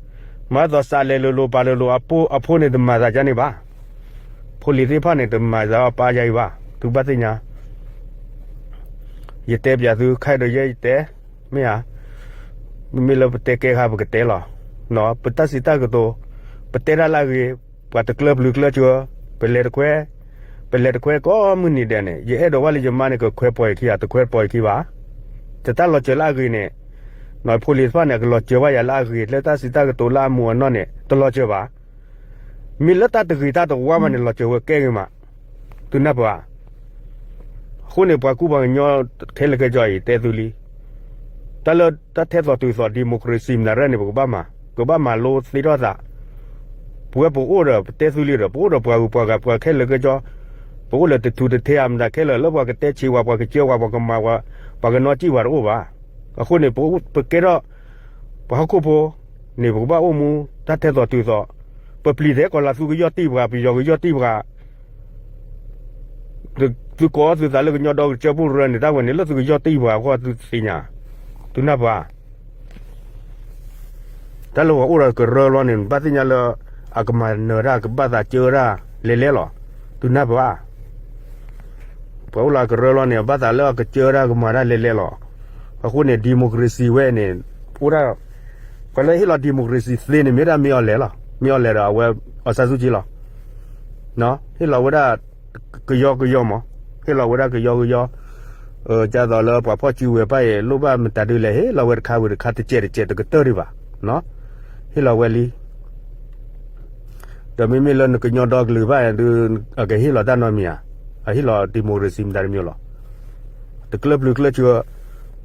မၤဒ်သိးစးလဲၤလိၤလိၤ ပာ်လိၤလိၤ အဖိန့ၣ် တမၤသးဒ်န့ၣ်ဘၣ်. ဖိလံၤသ့ၣ်တဖၣ်န့ၣ် တမၤသးပာ်ယၤအံၤဘၣ်. သုဘၣ်သ့ၣ်ညါ ယတဲပျးသု ခဲဒီးယဲယတဲ မ့ၢ်ဧါ. မ့မ့ၢ်လၢပတဲကဲခါ ပကတဲလီၤ. ပတၢ်စံးတၢ်ကတိၤ ပတဲတၢ်လၢအဂ့ၤ ပှၤတကျၢပျုၤကျၢစၢၤ ပလဲၤတခွဲ ပလဲၤတခွဲကိးမုၢ်နံၤဒဲးန့ၣ် ယအဲၣ်ဒိးဝဲလၢယမါန့ၣ် ကခွဲးပိာ်ယခံဧါ တခွဲးပိာ်ယခံဘၣ်. တတၢ်လီၤစၢၤလၢအဂ့ၤန့ၣ် ဖိလံၤတဖၣ်န့ၣ် အကလီၤစၢၤဘၣ်ယၤလၢအဂ့ၤ လၢတၢ်စံးတၢ်ကတိၤလၢအမူးအနီၢ်န့ၣ် တလီၤစၢၤဘၣ်. မ့ၢ်လၢတၢ်တဂ့ၤတၢ်တဝါဘၣ်န့ၣ် လီၤစၢၤဝဲကဲဂ့ၤမး. သုနၢ်ပၢၢ်ဧါ. အဃိန့ၣ် ပှၤကူပှၤကညီခဲလၢာ်ခဲဆ့အံၤ တဲသုလံ တၢ်လၢတၢ်ထဲသိးတုၤသိး democracy မနုၤရဲၣ်န့ၣ် ပကဘၣ်မၤ ပကဘၣ်မၤလိသ့ထီၣ်သး. ပဝဲပအိၣ်ဒီး ပတဲသုလံဒီး ပအိၣ်ဒီးပှၤဂုၤပှၤဂၤ ပှၤခဲလၢာ်ခဲဆ့ ပအိၣ်လၢတထူးတထဲဧါ မတၤခဲလၢာ် လၢပှၤကတဲဆံးဝဲ ပှၤကစၢဝဲ ပှၤကမၤဝဲ ပှၤကနီၣ်စံၣ်ဝဲတအိၣ်ဘၣ်. အဃိန့ၣ် ပကဲထီၣ် ပှၤဟီၣ်ခိၣ်ဖိန့ၣ် ပကဘၣ်အိၣ်မူ တၢ်ထဲသိးတုၤသိး, ပပျံၤထဲကီးလၢသုကယီၢ်တံၢ်ပှၤ ပယီၤကယီၢ်တံၢ်ပှၤ သုကိးသုသးလၢကညီဒီကစၢၢ်ပူၤရၢန့ၣ် တၢ်ဝဲန့ၣ် လၢသုကယီၢ်တံၢ်ပှၤအဂီၢ်သုသ့ၣ်ညါ, သုနၢ်ပၢၢ်ဧါ. တၢ်လၢပှၤအိၣ်ဒီးကရၢလီၤန့ၣ် ဘၣ်သ့ၣ်ညါလၢ အကမၤနၢၤတၢ် ကဘၣ်သးစၢတၢ်လဲၤလဲၤလီၤ. သုနၢ်ပၢၢ်ဧါ. ပှၤအိၣ်လၢအကရၢလီၤန့ၣ် ဘၣ်သးလၢအကစၢတၢ်ကမၤတၢ်လဲၤလဲၤလီၤ. အဃိန့ၣ် democracy ဝဲန့ၣ် အိၣ်ဒၣ် ပှၤလၢဟ့ၣ်လီၤ democracy သ့န့ၣ် မ့ၢ်ဒၣ်မ့ၢ်အီၤလဲၣ်လီၤ. မ့ၢ်အီၤလဲၣ်ဒီး အဝဲ အောင်ဆန်းစုကြည် လီၤ. ဟ့ၣ်လီၤဝဲဒၣ် ကယီကယီမး, ဟ့ၣ်လီၤဝဲဒၣ်ကယီကယီ, ဒ်သိးလၢပှၤဖီၣ်စုကဝဲၤတဖၣ်အံၤ လိၣ်ဘၣ်မတၤဒုလဲၣ် ဟ့ၣ်လီၤဝဲတခါဝံၤတခါ တစဲးတစဲး တကတၢၢ်ဒံးဘၣ်. ဟ့ၣ်လီၤဝဲလံ. ဒီးမ့မ့ၢ်လၢနကညီဒီကလုာ်ဘၣ်ဒုး အကဟ့ၣ်လီၤတၢ်နီတမံၤဧါ. အဟ့ၣ်လီၤ democracy မတၤတမံၤလီၤ. တကျၢပျုၤကျၢစၢၤ,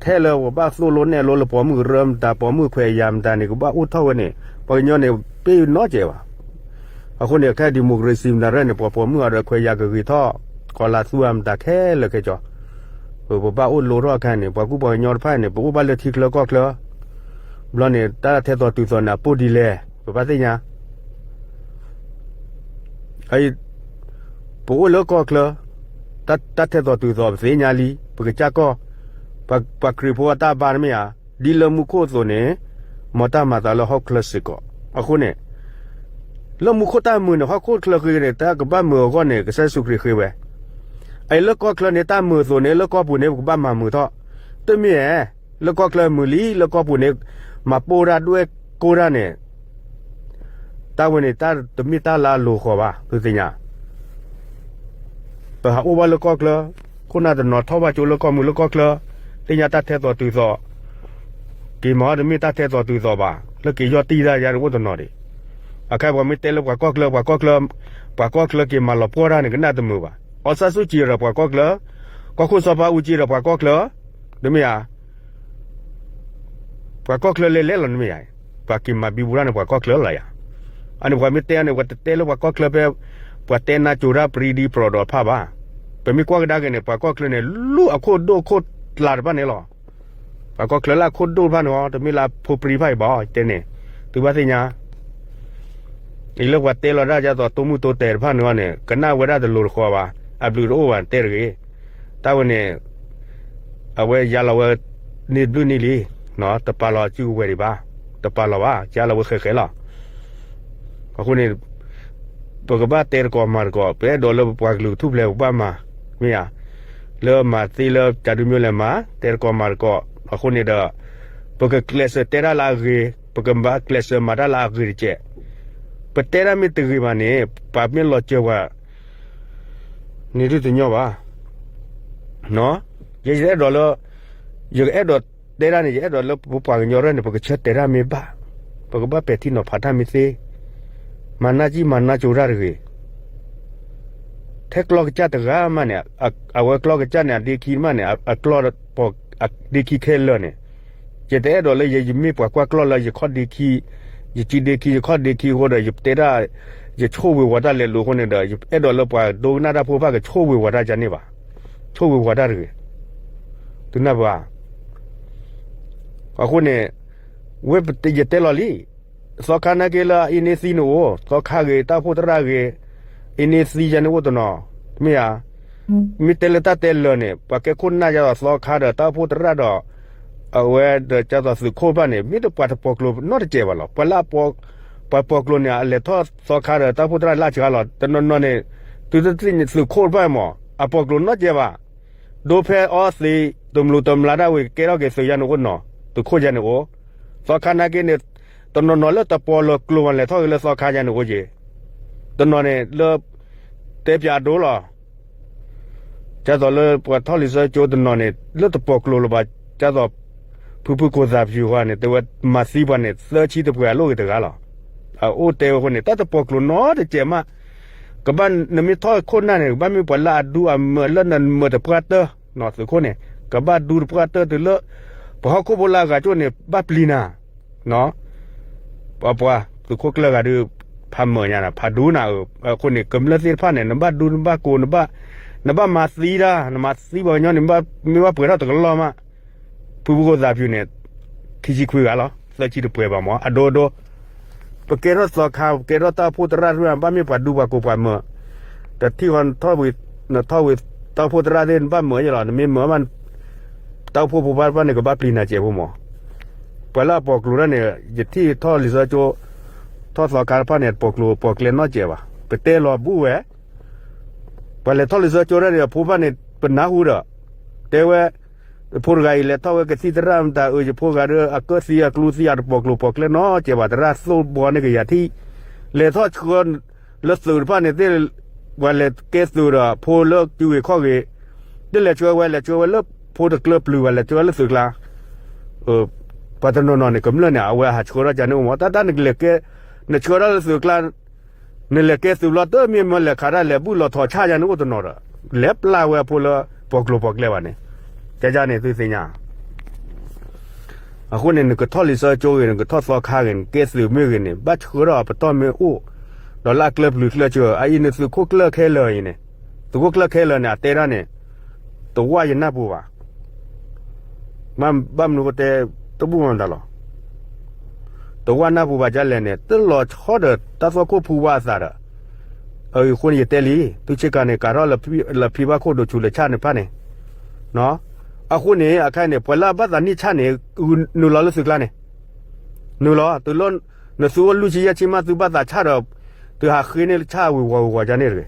ထဲလၢပဘၣ်သိၣ်လိနဲၣ်လိလၢပိာ်မုၣ်ကရၢမတၤ ပိာ်မုၣ်ခွဲးယာ်မတၤန့ၣ် ကဘၣ်အိၣ်ထီၣ်ဝဲန့ၣ် ပှၤကညီန့ၣ် ပ့ၢ်နီတစဲးဘၣ်. အဃိန့ၣ် ခဲ democracy မတၤရဲၣ်န့ၣ် ပှၤပိာ်မုၣ်အံၤဒီးခွဲးယာ်ကဂ့ၤထီၣ် ကီၤလၤသူအမတၤခဲလၢာ်ခဲဆ့, ပဘၣ်အိၣ်လိထီၣ်အခါန့ၣ် ပှၤကူပှၤကညီတဖၣ်န့ၣ် ပအိၣ်ဘၣ်လၢထံချၢကီၢ်ချၢ, ဘျီန့ၣ် တၢ်ထဲသိးတုၤသိးန့ၣ် အပိၢ်ဒ်လဲၣ် ပဘၣ်သ့ၣ်ညါ ပအိၣ်လၢကီၢ်ချၢ, တၢ်ထဲသိးတုၤသိးပသ့ၣ်ညါလံ ပကစၢ်ကီၢ်, ပှၤခရံာ်ဖိအတၢ်ဘါတမ့ၢ်ဧါ, ဒ်လၢမူခိၣ်အသိးန့ၣ်, မ်တၢ်မၤသးလၢဟီၣ်ချၢစ့ၢ်ကီး. အဃိန့ၣ် လၢမူခိၣ်တၢ်မုာ်န့ၣ် ဟီၣ်ခိၣ်ချၢဃ့န့ၣ် တၢ်ကဘၣ်မုာ်အဂီၢ်န့ၣ် ကစၢ်ယ့ၣ်ၡူးခရံာ်ဃ့ဝဲ, အအံၤလၢကီၢ်ချၢန့ၣ် တၢ်မုာ်အသိးန့ၣ် လၢကီၢ်ပူၤန့ၣ် ပကဘၣ်မၤမုာ်ထီၣ်, တမ့ၢ်ဧါ, လၢကီၢ်ချၢမုာ်လံ လၢကီၢ်ပူၤန့ၣ် မၤပိၢ်တၢ်ဒွဲၣ်ကိၢ်တၢ်န့ၣ် တၢ်ဝဲန့ၣ် တၢ်တမ့ၢ်တၢ်လၢအလိၤဃီၤဘၣ် သုသ့ၣ်ညါ, ပဟးအိၣ်ဘၣ်လၢကီၢ်ချၢ, ခိၣ်နၢ်တနီၤထီၣ်ဘၣ်ကၠိလၢကီၢ်မုာ်လၢကီၢ်ချၢ, သ့ၣ်ညါတၢ်ထဲသိးတုၤသိး, က့ၤမၤအီၤတမ့ၢ်တၢ်ထဲသိးတုၤသိးဘၣ်, လၢက့ၤယီၢ်တံၢ်တၢ်ယါန့ၣ်အိၣ်တနီၤဒံး, အခါပှၤမ့ၢ်တဲလၢပှၤကီၢ်ချၢ ပှၤကီၢ်ချၢ, ပှၤကီၢ်ချၢက့ၤမၤလီၤပှီၢ်တၢ်န့ၣ် ကနၣ်တမုာ်ဘၣ်, အောင်ဆန်းစုကြည်ဒီးပှၤကီၢ်ချၢ, ကီၢ်ခိၣ်စီၤပၤအူကၠံဒီးပှၤကီၢ်ချၢ, တမ့ၢ်ဧါ ပှၤကီၢ်ချၢလဲၤလဲၤလီၤနမ့ၢ်ယါ, ပှၤက့ၤမၤဘံဘူတၢ်န့ၣ် ပှၤကီၢ်ချၢလီၤယါ, အန့ၣ်ပှၤမ့ၢ်တဲန့ၣ် ပှၤတတဲလၢပှၤကီၢ်ချၢဖဲ, ပှၤတဲနါစိၤတၢ်ပြံဒံပြီၣ်ဒီးဖးဘၣ်, ပမ့ၢ်ကွၢ်ကဒါက့ၤန့ၣ် ပှၤကီၢ်ချၢန့ၣ် လူၢ်အခိၣ်ဒိၣ်ခိၣ်ကျါတဖၣ်န့ၣ်လီၤ, ပှၤကီၢ်ချၢလၢအခိၣ်ဒိၣ်တဖၣ်န့ၣ်လီၤ တမ့ၢ်လၢအဖိပြံဖးအံၤဘၣ် တဲန့ၣ်, သုဘၣ်သ့ၣ်ညါ အံၤလၢပှၤတဲလီၤဒၣ်ဒ်သိးတိမုၣ်တိတဲာ်တဖၣ်န့ၣ်အီၤန့ၣ် ကနၣ်ဝဲဒၣ်တလိၤတဃီဘၣ်, အဘျုးတအိၣ်ဘၣ်တဲတဂ့ၤ, တၢ်ဝဲန့ၣ်, အဝဲယါလီၤဝဲ, န့ၢ်ဘျုးန့ၢ်လံ, တပာ်လီၤစုကဝဲၤဒံးဘၣ်, တပာ်လီၤဘၣ် ယါလီၤဝဲဃဲးဃဲးလီၤ, အဃိန့ၣ် ပကဘၣ်တဲတကိးမၤတကိး ပအဲၣ်ဒိးလၢပပှၤကလုာ်ထူၣ်ဖျဲးပကဘၣ်မၤ, မ့ၢ်ဧါ, လၢမၤသ့လၢတၢ်ဒုးမ့ၢ်လဲၤမၤ တဲတကိးမၤတကိး အဃိန့ၣ်ဒီး, ပကကျဲးစၢးတဲတၢ်လၢအဂ့ၤ, ပကဘၣ်ကျဲးစၢးမၤတၢ်လၢအဂ့ၤတကဲး, ပတဲတၢ်မ့ၢ်တဂ့ၤဘၣ်န့ၣ် ပှၤမ့ၢ်လီၤစၢၤပှၤ န့ၣ်ဒုတညီဘၣ်, ယဲယအဲၣ်ဒိးလၢ, ယကအဲၣ်ဒိးတဲတၢ်န့ၣ် ယအဲၣ်ဒိးလၢပပှၤကညီရဲၣ်န့ၣ် ပကဆၢတဲာ်တၢ်မ့ၢ်ဘၣ်, ပကဘၣ်ပဲာ်ထံနီၤဖးတၢ်မ့ၢ်သ့, မၤနၢ်ကံၣ်မၤနၢ်ကၠိတၢ်တဂ့ၤ, ထဲကျီကစၢ်တဂၤမးန့ၣ်, အဝဲကျီကစၢ်န့ၣ် အဒ့ခံမးန့ၣ် အကျီ, ဒ့ခံခဲလၢာ်န့ၣ်, ယတအဲၣ်ဒိးလၢယဲယမ့ၢ်ပှၤကွၢ်ကျီၢ်လၢယခီၣ်ဒ့ခံ, ယစုဒ့ခံ ယခီၣ်ဒ့ခံအဃိဒီး ယတဲဒၣ်, ယဆိၣ်ဂ့ၤဝီၤတၢ်လဲၤလိာ်အဃိန့ၣ်ဒီး ယအဲၣ်ဒိးလၢပှၤဒိကနၣ်တၢ်ဖိတဖၣ်ကဆိၣ်ဂ့ၤဝီၤတၢ်ယၤန့ၣ်ဘၣ်, ဆိၣ်ဂ့ၤဝီၤတၢ်တဂ့ၤ, သုနၢ်ပၢၢ်ဧါ, အဃိန့ၣ် ဝဲယတဲလီၤလံ, သီခါနာ်က့လၢအအ့န့သံန့ၣ်အိၣ်, သီခါဂ့ၤ တၢ်အိၣ်ဖှိၣ်သရၣ်ဂ့ၤ, အ့န့သံယါန့ၣ်အိၣ်တနီၤ, မ့ၢ်ဧါ. မ့ၢ်တဲလၢတၢ်တဲလၢာ်န့ၣ် ပှၤကဲခိၣ်နၢ်ယါဒီးသီခါဒီးတၢ်အိၣ်ဖှိၣ်သရၣ်ဒီး အဝဲဒီးကၢ်သိးသုးခိၣ်တဖၣ်န့ၣ် မ့ၢ်တပှၤတပိာ်ကျိၤနီတစဲးဘၣ်လီၤ. ပှၤလၢအ ပှၤပိာ်ကျိၤန့ၣ် အလဲၤထီၣ်သီခါဒီးတၢ်အိၣ်ဖှိၣ်သရၣ်လၢအစှၤလီၤ. တနီၤနီၤန့ၣ် သုတသ့ၣ်ညါသုးခိၣ်တဖၣ်မး အပိာ်ကျိၤနီတစဲးဘၣ်. ဒိဖဲအီသံး တမျိးတမျာ်ဒၣ်ဝဲ ကကဲထီၣ်က့ၤသုးယါန့ၣ်အိၣ်နီၤ, သုးခိၣ်ယါန့ၣ်အိၣ်, သီခါနာ်က့န့ၣ် တနီၤနီၤလၢတပိာ်လၢကျိၤမး လဲၤထီၣ်က့ၤလၢသီခါယါန့ၣ်အိၣ်က့ၤ, တနီၤန့ၣ်လၢ တဲပၠးအဒိလီၤ. ကၢ်သိးလၢပှၤထီၣ်လံာ်စီဆှံကၠိတနီၤန့ၣ် လၢတပိာ်ကျိၤလၢၤဘၣ်, ကၢ်သိး ဖုဖုကိၢ်သးပူၤဃီန့ၣ် တဲဝဲမၤသံပှၤန့ၣ် သၢဆံတပှဲၤအလိၣ်ဂ့ၤတဂၤလီၤ. အအိၣ်တဲဝဲအဃိန့ၣ် တၢ်တပိာ်ကျိၤနီတစဲးမး, ကဘၣ်နမ့ၢ်ထီၣ်ခိၣ်နၢ်န့ၣ် ကဘၣ်မ့ၢ်ပှၤလၢအဒူအမၢလၢနမၢတပှၢ်တၢၢ်, သုးခိၣ်န့ၣ် ကဘၣ်ဒူတပှၢ်တၢၢ်တုၤလၢ ပှၤဟီၣ်ခိၣ်ဖိလၢအဂၤကၠိန့ၣ် ဘၣ်ပျံၤနၤ ပှၤ ပှၤသုးခိၣ်ကျၢၢ်ဂၤဒီး ဖးမၢာ်ညါနၤ ဖးဒူနၤအၢ, အဃိန့ၣ် ကမျၢၢ်သ့ၣ်တဖၣ်န့ၣ် နဘၣ်ဒူနဘၣ်ကိး နဘၣ်မၤသံတၢ် နမၤသံပှၤကညီန့ၣ် မ့ၢ်ဘၣ်ပှဲၤထီၣ်တကလီၢ်မး, ဖုဖုကိၢ်သးပူၤန့ၣ် ခံဆံခွံဂၤလီၤ သၢဆံတပှဲၤဘၣ်မး အဒိဒိ, ပကဲထီၣ်သီခါ ပကဲထီၣ်တၢ်အိၣ်ဖှိၣ်သရၣ်တဖၣ် ဘၣ်မ့ၢ်ပှၤဒူပှၤကိးပှၤမၢာ်, တထံၣ်ဃီ နထီၣ်ဝံၤ တၢ်အိၣ်ဖှိၣ်သရၣ်သ့ၣ် နဘၣ်မၢာ်ယဲလီၤ နမ့ၢ်မၢာ်ဘၣ် တၢ်အိၣ်ဖှိၣ်ဖိဖးတဖၣ်န့ၣ် ကဘၣ်ပျံၤနၤစဲးဖိမး, ပှၤလၢအပိာ်ကျိၤတၢ်န့ၣ် ယထံၣ်ထီၣ်လံာ်စီဆှံကၠိ ထီၣ်သီခါတဖၣ်န့ၣ် ပိာ်ကျိၤပိာ်ကျဲနီၢ်စဲးဘၣ် ပတဲလီၤဘူးဝဲ, ပှၤလဲၤထီၣ်လံာ်စီဆှံကၠိတၢ်န့ၣ် အဖိဖၣ်န့ၣ် ပနၢ်ဟူဒီး တဲဝဲ ဖိတဂၤအံၤလဲၤထီၣ်ဝဲကသံၣ်သရၣ်မတၤအၢ ယဖိဂၤဒီး အကၢၣ်သံအကျူသံအတပိာ်ကျိၤပိာ်ကျဲနီၢ်စဲးဘၣ် သရၣ်သိၣ်ဘီန့ၢ်ကယၤထံၣ်, လဲၤထီၣ်ဆှၢ လၢသုးတဖၣ်န့ၣ်သ့ၣ်, ပှၤလဲၤကဲသုးဒီးဖိလၢစုဂ့ၤခီၣ်ဂ့ၤ, တလဲၤဆှၢဝဲ လဲၤဆှၢဝဲလၢဖိတကျၢပျုၤဘၣ် လဲၤဆှၢဝဲလၢသုးကျါ, ပှၤတနီၤနီၤန့ၣ် ကမျၢၢ်န့ၣ် အဝဲဟးဆှၢထီၣ်ကန့ၣ်အိၣ်မး တၢ်တၢ်နကလဲၤကဲ, နဆှၢထီၣ်လၢသုးကျါ, နလဲၤကဲသုးဘျီ တမ့ၢ်မၢလဲၤခးတၢ်လဲၤဘူၣ်လီၤထီၣ်ဆၣ်ယါန့ၣ်အိၣ်တနီၤဒီး, လဲၤပျၢ်ဝဲအဖိလၢ ပိာ်ကျိၤပိာ်ကျဲဘၣ်န့ၣ်, ကန့ၣ်သုသ့ၣ်ညါ အဃိန့ၣ် နကထီၣ်လံာ်စီဆှံကၠိဂ့ၤ နကထီၣ်သီခါဂ့ၤ နကဲသုးမ့ၢ်ဂ့ၤန့ၣ် ဘၣ်ဆှၢထီၣ်အပတီၢ်မ့ၢ်အိၣ်, ဒီးလၢအကျၢပျုၤကျၢစၢၤ အအံၤန့ၣ်သုးခိၣ်ကျၢၢ်ခဲလၢာ်အံၤန့ၣ်, သုးခိၣ်ကျၢၢ်ခဲလၢာ်န့ၣ် အတဲဒၣ်န့ၣ်, တဝၣ်ယနၢ်ပူၤဘၣ်, ဘၣ်မနုၤဃိတဲ, တဘူၣ်မတၤလီၤ တဝၣ်နၢ်ပူၤဘၣ်ဒ်လဲၣ်န့ၣ် တလီၤဆီဒီးတၢ်သွၣ်ခိၣ်ဖူဝါအသးဒီး, အဃိန့ၣ်ယတဲလံ, သုဆ့ကၤန့ၣ် ကးထီၣ်လၢဖံဘၣ်ခိၣ်ဒိၣ်ဆူၣ်လၢဆၣ်န့ၣ်ဖၣ်န့ၣ်, အဃိန့ၣ် အခါန့ၣ် ပှၤလၢအဘၣ်သးနံၣ်ဆၣ်န့ၣ် နုာ်လီၤလၢသုးကျါန့ၣ်, နုာ်လီၤ တုၤလၢ နသုအိၣ်လွံၢ်ဆံယဲၢ်ဆံမး သုဘၣ်သးဆၣ်ဒီး, သုဟးဃ့န့ၢ်ဆၣ်ဝံၤဝီၤဝံၤဝီၤဒ်န့ၣ်တဂ့ၤ,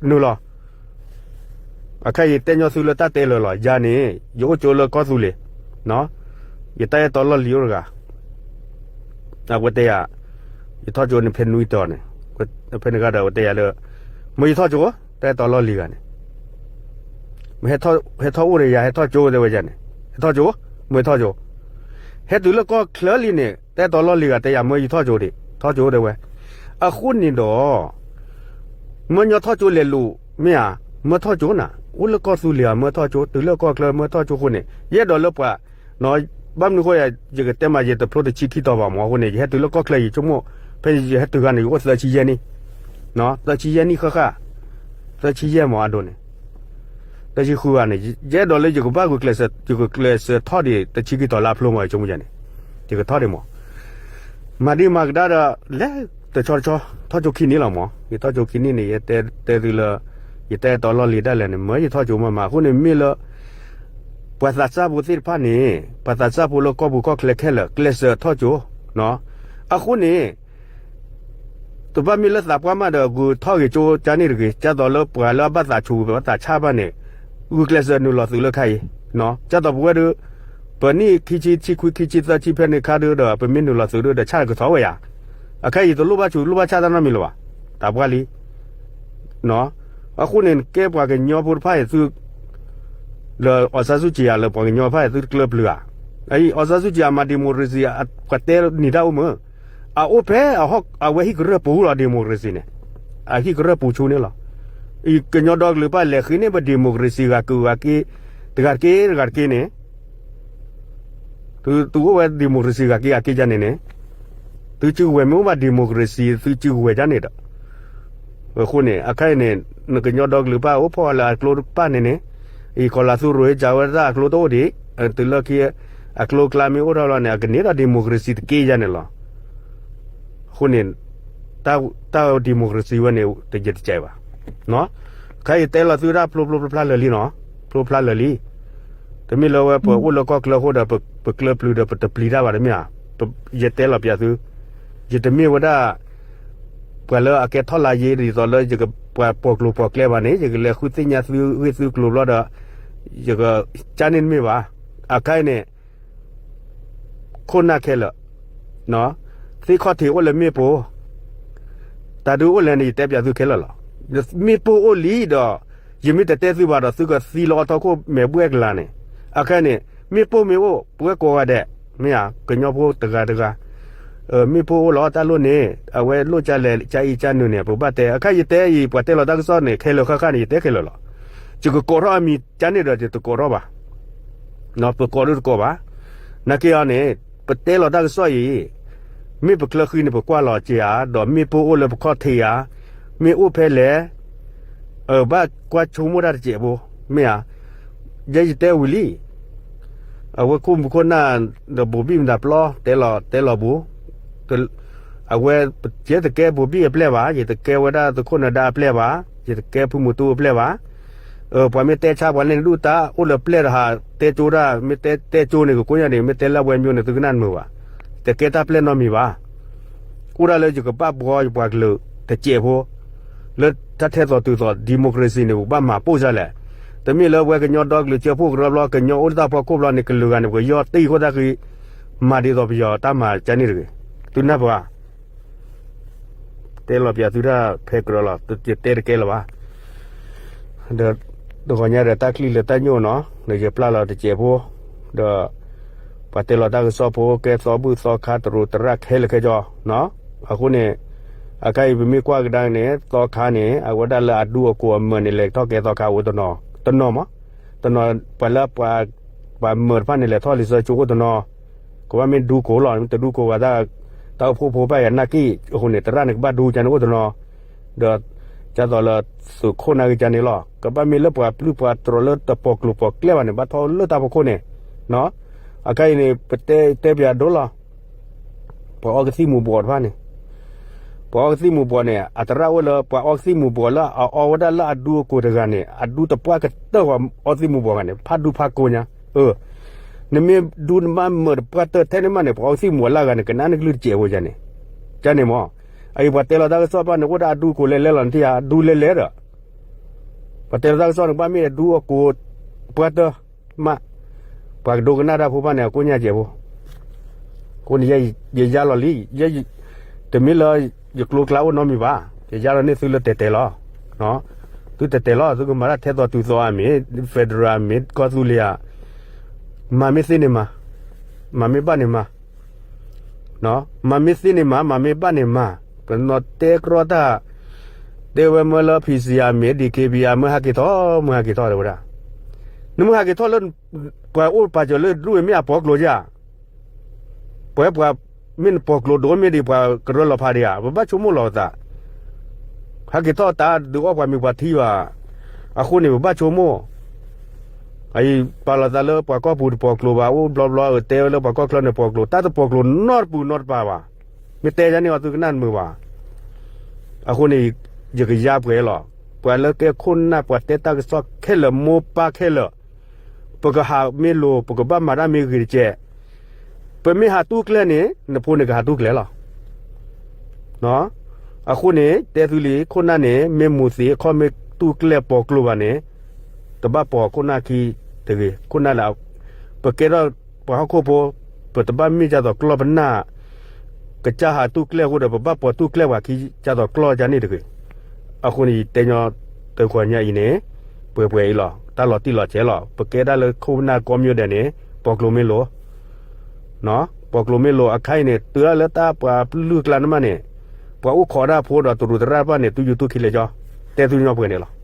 နုာ်လီၤ အခါယတဲညီသုလၢတၢ်တဲလၢာ်လီၤ ယၤန့ၣ် ယအိၣ်ကၠိလၢကီၢ်သူလ့ၤ, ယတၢ်အဲၣ်တီလီၢ်လံၤအိၣ်တဂၤ, အဝဲတဲယၤ, ယထီၣ်ကၠိန့ၣ်ဖဲနွံတီၤန့ၣ်, ဖဲန့ၣ်ဂၤဒီးအဝဲတဲယၤလၢ, မ့ၢ်ယထီၣ်ကၠိ, တၢ်အဲၣ်တီလီၢ်လံၤဂၤန့ၣ်, မ့ၢ်ဟဲထီၣ်အိၣ်ဒီးယၤ ဟဲထီၣ်ကၠိတဲဝဲယၤန့ၣ်, ဟဲထီၣ်ကၠိ, မ့ၢ်ဟဲထီၣ်ကၠိ, ဟဲတုၤလၢကီၢ်ချၢလံန့ၣ် တၢ်အဲၣ်တီလီၢ်လံၤဂၤတဲယၤ မ့ၢ်ယထီၣ်ကၠိဒံး ထီၣ်ကၠိတဲဝဲ, အဃိန့ၣ်ဒီး မ့ၢ်ညီထီၣ်ကၠိလဲၤလိာ်, မ့ၢ်ဧါ, မ့ၢ်ထီၣ်ကၠိနၤ, အိၣ်လၢကီၢ်သူလ့ၤဧါ မ့ၢ်ထီၣ်ကၠိ, တုၤလၢကီၢ်ချၢမ့ၢ်ထီၣ်ကၠိအဃိန့ၣ် ယအဲၣ်ဒိးလၢပှၤ, ဘၣ်မနုၤဃိယၤ ယကတဲမး ယတဖျိတဆံခံတီၤဘၣ်မး အဃိန့ၣ် ယဟဲတုၤလၢကီၢ်ချၢယဆိကမိၣ်, ဖဲယဟဲတုၤဂၤန့ၣ် ယအိၣ်သၢဆံယဲၢ်နံၣ်, သၢဆံယဲၢ်နံၣ်ဃၣ်ဃၣ်, သၢဆံယဲၢ်မးအဒိန့ၣ် တဆံဃုဂၤန့ၣ် ယအဲၣ်ဒိးလၢယကဘၣ်ဂုာ်ကျဲးစၢး, ယကကျဲးစၢးထီၣ်ဒံး တဆံခံတီၤလၢအဖျိမး ယဆိကမိၣ်ယၤန့ၣ်, ယကထီၣ်ဒံးမး, မၤဒံးမၤကဒါဒီး လဲၤတဆီတဆီ, ထီၣ်ကၠိခံနံၣ်လီၤမး, ယထီၣ်ကၠိခံနံၣ်န့ၣ် ယတဲ, တဲသုလၢ, ယတၢ်အဲၣ်တီလီၢ်လံၤဒၣ်လဲာ်န့ၣ် မ့ၢ်ယထီၣ်ကၠိမးမး အဃိန့ၣ်မ့ၢ်လၢ ပှၤသးစၢ်ဖိသ့ၣ်တဖၣ်န့ၣ် ပှၤသးစၢ်ဖိလၢကီၢ်ပူၤကီၢ်ချၢခဲလၢာ် ကျဲးစၢးထီၣ်ကၠိ, အဃိန့ၣ် တဘၣ်မ့ၢ်လၢသးပှၢ်မးဒီး ဂုာ်ထီၣ်ဂ့ၤကၠိကန့ၣ်တဂ့ၤ, ကၢ်သိးလၢပှၤလၢအဘၣ်သးဆူးဘၣ်သးဆါဘၣ်န့ၣ်, ဂုာ်ကျဲးစၢးနုာ်လီၤသုးလၢခဲအံၤ, ကၢ်သိးပဝဲဒၣ်, ပနံၣ်ခံဆံ ဆံခွံ ခံဆံ သၢဆံဖဲန့ၣ်ခါဒၣ်ဒီး ပမ့ၢ်နုာ်လီၤသုးဒၣ်ဒီး ဆၣ်ကထီၣ်ဝဲယၤ, အခဲအံၤတလိၣ်ဘၣ်ဆူး လိၣ်ဘၣ်ဆၣ်တၢ်နီတမံၤလၢၤဘၣ်, သးပှၢ်လံ အဃိန့ၣ် ကဲပှၤကညီဖိတဖၣ်အံၤသု, လၢအီၣ်စၢ်စူၣ်ကံယၤလၢပှၤကညီတဖၣ်အံၤသုတကျၢပျုၤဧါ, အံၤအီၣ်စၢ်စူၣ်ကံယၤမၤ democracy ပှၤတဲနံၤတၢ်အိၣ်မုၢ်, အအိၣ်ဖဲအဟီၣ်အဝဲဟံၣ်ကရၢၢ်ပူၤလီၤ democracy န့ၣ်, အဟံၣ်ကရၢၢ်ပူၤဆူန့ၣ်လီၤ, အံၤကညီဒီကလုာ်တဖၣ်လဲၤဃ့န့ၢ်ပ democracy ဂၤက့ၤဂၤက့ၤ, တဂၤတက့ၢ်တဂၤတက့ၢ်န့ၣ် သုအိၣ်ဝဲ democracy ဂၤက့ၤဂၤက့ၤယၤန့ၣ်န့ၣ်, သုစုကဝဲၤမ့ၢ်အိၣ်ဘၣ် democracy သုစုကဝဲၤဒ်န့ၣ်ဒီး, အဃိန့ၣ် အခဲအံၤန့ၣ် နကညီဒီကလုာ်တဖၣ်အိၣ်ဖှိၣ်လၢအကျိတဖၣ်န့ၣ်န့ၣ်, အံၤကီၢ်လၤသူရိၣ်ဟ့ၣ်ကၢဝဲဒၣ်အကျိတအိၣ်ဒံး, တုၤလၢခံ, အကျိၤအကျဲမ့ၢ်အိၣ်ထီၣ်လီၤန့ၣ် အကန့ၢ်ဒီး democracy တက့ၢ်ယါန့ၣ်လီၤ. အဃိန့ၣ် တၢ် democracy ဝဲန့ၣ် တယံာ်တကဲဘၣ်. ခဲအံၤယတဲလီၤသုတၢ်ဖျိဖျိဖျါဖျါလၢာ်လံနီၤ, ဖျိဖျါလၢာ်လံ. တမ့ၢ်လၢဝဲပအိၣ်လၢကီၢ်ချၢအဃိဒီး ပကျၢၤပျုၤဒီးပတပျံၤတၢ်ဘၣ်တမ့ၢ်ဧါ. ယတဲလီၤပျးသု, ယတမ့ၢ်ဝဲဒၣ် ပှၤလၢအကဲထီၣ်လါယ့ ဒ်သိးလၢယကပှၤပိာ်ကျိၤပိာ်ကျဲဘၣ်န့ၣ် ယကလဲၤဃုသ့ၣ်ညါသုဂ့ၢ်သုကျိၤဘျီဒီး ယကကန့ၣ်တမ့ၢ်ဘၣ်. အခါအံၤန့ၣ် ခိၣ်နၢ်ခဲလၢာ်, သ့ၣ်ခီၣ်ထံးအိၣ်လၢမ့ၣ်ပိၢ်, တၢ်ဒုးအိၣ်လဲၣ်န့ၣ် ယတဲပျးသုခဲလၢာ်လီၤ. မ့ၣ်ပိၢ်အိၣ်လံဒီး ယမ့ၢ်တတဲသုဘၣ်ဒီး သုကသံလီၤအီထီခိၣ်မဲာ်ဘှဲၣ်ကလာ်န့ၣ်, အခါအံၤန့ၣ် မ့ၣ်ပိၢ်မ့ၢ်အိၣ် ပဝဲကိးဂၤဒဲး မ့ၢ်ဧါ, ကညီဖိတဂၤတဂၤ မ့ၣ်ပိၢ်အိၣ်လီၤ တၢ်လိၣ်န့ၣ် အဝဲလိၣ်ကလဲၣ် ကအံၤကနုာ်န့ၣ် ပဘၣ်တဲ အခါယတဲအံၤ ပှၤတဲလီၤတၢ်ကစီၣ်န့ၣ် ခဲလၢာ်ဃၣ်ဃၣ်န့ၣ် ယတဲခဲလၢာ်လီၤ. ယကကိးထီၣ်အမံၤကန့ၣ်ဒီး ယတကိးထီၣ်ဘၣ်. ပကိးဒုတကိးဘၣ်. နာ်က့အီၤန့ၣ် ပတဲလီၤတၢ်ကစီၣ်အံၤ မ့ၢ်ပကျၢၤဃံန့ၣ် ပကွၢ်လီၤက့ၤဧါ, ဒီးမ့ၣ်ပိၢ်အိၣ်လၢပခီၣ်ထံးဧါ, မ့ၢ်အိၣ်ဖဲလဲၣ်, ဘၣ်ကွၢ်ဆိကမိၣ်တၢ်တစဲးဖိ, မ့ၢ်ဧါ, ယဲယတဲဝံၤလံ အဝဲခိၣ်မူခိၣ်နၢ် ဒီးဘိၤဘံၣ်မတၤပျီ တဲလီၤတဲလီၤပူၤ, အဝဲ ယဲတကဲဘိၤဘံၣ်အပျဲၢ်ဘၣ်, ယတကဲဝဲဒၣ်သုးခိၣ်နၢၤဒါအပျဲၢ်ဘၣ်, ယတကဲဖုမူတူအပျဲၢ်ဘၣ်. ပှၤမ့ၢ်တဲဆါပှၤန့ၣ်ဒူၣ်တၢ်အိၣ်လၢပျဲၢ်တဟးတဲကၠိတၢ်, မ့ၢ်တဲတဲကၠိန့ၣ် ကကိးညါန့ၣ် မ့ၢ်တဲလၢအဝဲမျိုးန့ၣ် သုကနၣ်မုာ်ဘၣ်. တကဲတၢ်ပျဲၢ်နီတမံၤဘၣ်. အိၣ်ဒၣ်လၢယကဘၣ်ဘှီယပှၤကလုာ်တစဲးဖိ လၢတၢ်ထဲသိးတုၤသိး democracy န့ၣ် ပကဘၣ်မၤပိၢ်စၢ်လဲၣ်. တမ့ၢ်လၢပဝဲကညီဒီကလုာ်စၢဖှိၣ်ကရၢဘျီ ကညီအိၣ်လၢတၢ်ဖီခိၣ်ဘျီန့ၣ် ကလုာ်ဂၤန့ၣ် ပကယီၢ်တံၢ်ဃိသတးဃံ မၤဒ်သိးပယီၤတၢ်မၤကန့ၣ်တဂ့ၤ. သုနၢ်ပၢၢ်ဧါ. တဲလီၤပျးသုတၢ်ဖဲကရၢလီၤ, ယတဲတကဲလၢၤဘၣ်. ဒီးတဂီၤညါဒီးတၢ်ချံလၢတၢ်ညိၣ်နီၤ, ဒီးယပျၢ်လီၤတစဲးဖိ, ဒီး ပှၤတဲလီၤတၢ်ကစီၣ်ဖိ ကဲသီဘူၣ်သီခါ တရူးတရၣ်ခဲလၢာ်ခဲဆ့. အဃိန့ၣ် အခါအံၤပမ့ၢ်ကွၢ်ကဒါန့ၣ် သီခါန့ၣ် အဝဲဒၣ်လၢအဒူအကိာ်အမၢာ်န့ၣ် လဲၤထီၣ်ကဲသီခါအိၣ်တနီၤ, တနီၤမး, တနီၤ ပှၤလၢ ပှၤမၢာ်တဖၣ်န့ၣ် လဲၤထီၣ်လံာ်စီဆှံကၠိအိၣ်တနီၤ, ကဘၣ်မ့ၢ်ဒူကိာ်လီၤ, တဒူကိာ်ဘၣ် တၢ်အိၣ်ဖှိၣ်ဖိဘၣ်ယၤနာ်က့ၢ်. အဃိန့ၣ် တရၣ်န့ၣ် ကဘၣ်ဒူကန့ၣ်အိၣ်တနီၤ, ဒီး ဒ်သိးလၢ သုးခိၣ်နၢ်ဂ့ၤကန့ၣ်လီၤ. ကဘၣ်မ့ၢ်လၢပှၤပျုၢ်ပှၤတြီၤလၢတပိာ်ကျိၤပိာ်ကျဲဘၣ်န့ၣ် ဘၣ်ထီၣ်လၢတၢ်ဖီခိၣ်န့ၣ်, အခါအံၤန့ၣ် ပတဲတဲပျးဒိလီၤ. ပှၤအီကသံၣ်မူၤဘှီးတဖၣ်န့ၣ်, ပှၤအီကသံၣ်မူၤဘှီးန့ၣ် အတရၣ်အိၣ်လၢ ပှၤအီကသံၣ်မူၤဘှီးလၢအအီဝဲဒၣ်လၢအဒူအကိာ်တဂၤန့ၣ် အဒူတပှၢ်ကတၢၢ်ပှၤအီသံၣ်မူၤဘှီးဂၤန့ၣ် ဖးဒူဖးကိညါ. နမ့ၢ်ဒူနဘၣ်မၢာ်တပှၢ်တၢၢ်ထဲန့ၣ်မးန့ၣ် ပှၤအီကသံၣ်မူၤဘှီးလၢအဂၤန့ၣ် ကနၣ်နကလုၢ်တစဲးဖိယါန့ၣ်, ကန့ၣ်မး. အအံၤပှၤတဲလီၤတၢ်ကစီၣ်ဘၣ်န့ၣ် အိၣ်ဒၣ်အဒူအကိာ်လဲၤလဲၤလီၤ နထံၣ်ဧါ, အဒူလဲၤလဲၤဒီး ပှၤတဲလီၤတၢ်ကစီၣ်န့ၣ် ကဘၣ်မ့ၢ်အဒူအကိာ်ပှၢ်တၢၢ်မး, ပှၤကဒိကနၣ်တၢ်ဖိဘၣ်န့ၣ် အကိညါစဲးဖိ. အဃိန့ၣ် ယယါလီၤလံ, တမ့ၢ်လၢ ယကျိၤကျဲအိၣ်နီတမံၤဘၣ်, ယယါလီၤန့ၢ်သုလၢတဲာ်တဲာ်လီၤ. သုတဲာ်တဲာ်လီၤ, သုကမၤတၢ်ထဲသိးတုၤသိးဧါမ့ၢ် federal မ့ၢ်ကီၢ်သူလ့ၤဧါ, မၤမ့ၢ်သ့န့ၣ်မၤ, မၤမ့ၢ်ဘၣ်န့ၣ်မၤ မၤမ့ၢ်သ့န့ၣ်မၤ, မၤမ့ၢ်ဘၣ်န့ၣ်မၤ. ပနီၤတဲကြီတၢ်, တဲဝဲမၢလၢ P C R မ့ၢ် D K B R မၢဟးက့ၤထီၣ်, မၢဟးက့ၤထီၣ်တဲဝဲဒၣ်. နမၢဟးက့ၤထီၣ်လၢ ပှၤအိၣ်ပာ်စၢၤလၢဒူၣ်ဝဲမ့ၢ်အပိာ်ကျိၤဧါ. ပှၤ ပှၤ မ့ၢ်နပိာ်ကျိၤဒိၣ်မ့ၢ်ဒံး ပှၤကရၢလီၤဖးဒံးဧါ, ပဘၣ်ဆိကမိၣ်လီၤပသး. ဟးက့ၤထီၣ်တၢ်ဒုးအီၣ်ပှၤမံၤပှၤထံဘၣ်. အဃိန့ၣ် ပဘၣ်ဆိကမိၣ် အအံၤပာ်လီၤသးလၢပှၤကီၢ်ပူၤတပိာ်ကျိၤဘၣ်, အိၣ်ဘျီဘျီအတဲဝဲလၢပှၤကီၢ်ချၢန့ၣ်ပိာ်ကျိၤ, တၢ်တပိာ်ကျိၤနီတပူၤနီတပၤဘၣ်. မ့ၢ်တဲယါန့ၢ်အီၤသုကနၣ်တမုာ်ဘၣ်. အဃိန့ၣ် ယကယါပှဲၤလီၤ. ပှၤလၢကဲခိၣ်နၢ် ပှၤတဲတၢ်ကစီၣ်ခဲလၢာ် မိၢ်ပၢ်ခဲလၢာ် ပကဟးမ့ၢ်လိၤ, ပကဘၣ်မၤတၢ်မ့ၢ်ဂ့ၤတကဲး. ပမ့ၢ်ဟးတူၢ်ကျဲန့ၣ် နဖိန့ၣ်ကဟးတူၢ်ကျဲလီၤ. အဃိန့ၣ် တဲသုလံ ခိၣ်နၢ်န့ၣ် မ့ၢ်မူၤသံးအခီၣ်မ့ၢ်တူၢ်ကျဲပိာ်ကျိၤဘၣ်န့ၣ် တဘၣ်ပိာ်ခိၣ်နၢ်ခံတဂ့ၤ. ခိၣ်နၢ်လၢ ပကဲထီၣ်ပှၤဟီၣ်ခိၣ်ဖိ ပတဘၣ်မ့ၢ်ဒ်သိးကျီၢ်ပနၢ် ကစၢ်ဟးတူၢ်ကျဲအဃိဒီး ပဘၣ်ပိာ်တူၢ်ကျဲပှၤခံဒ်သိးကျီၢ်ယါန့ၣ်တဂ့ၤ. အဃိန့ၣ် ယတဲညီတဂီၤညါအံၤန့ၣ် ပှဲၤပှဲၤအံၤလီၤ. တၢ်လီၤတံၢ်လီၤဆဲးလီၤ. ပကဲဒၣ်လၢခိၣ်နၢ်ကိးမံၤဒဲးန့ၣ် ပိာ်ကျိၤမ့ၢ်လိၤ ပိာ်ကျိၤမ့ၢ်လိၤအခါအံၤန့ၣ် တုၤဒၣ်လၢတၢ်ပှၤပျုၢ်ကျါန့ၣ်မးန့ၣ် ပှၤအိၣ်ခိးတၢ်ဖိဒီးတရူးသရၣ်တဖၣ်န့ၣ် တူၢ်ယူၤတူၢ်ခံလဲၤကၠီ တဲသုညီပှဲၤန့ၣ်လီၤ.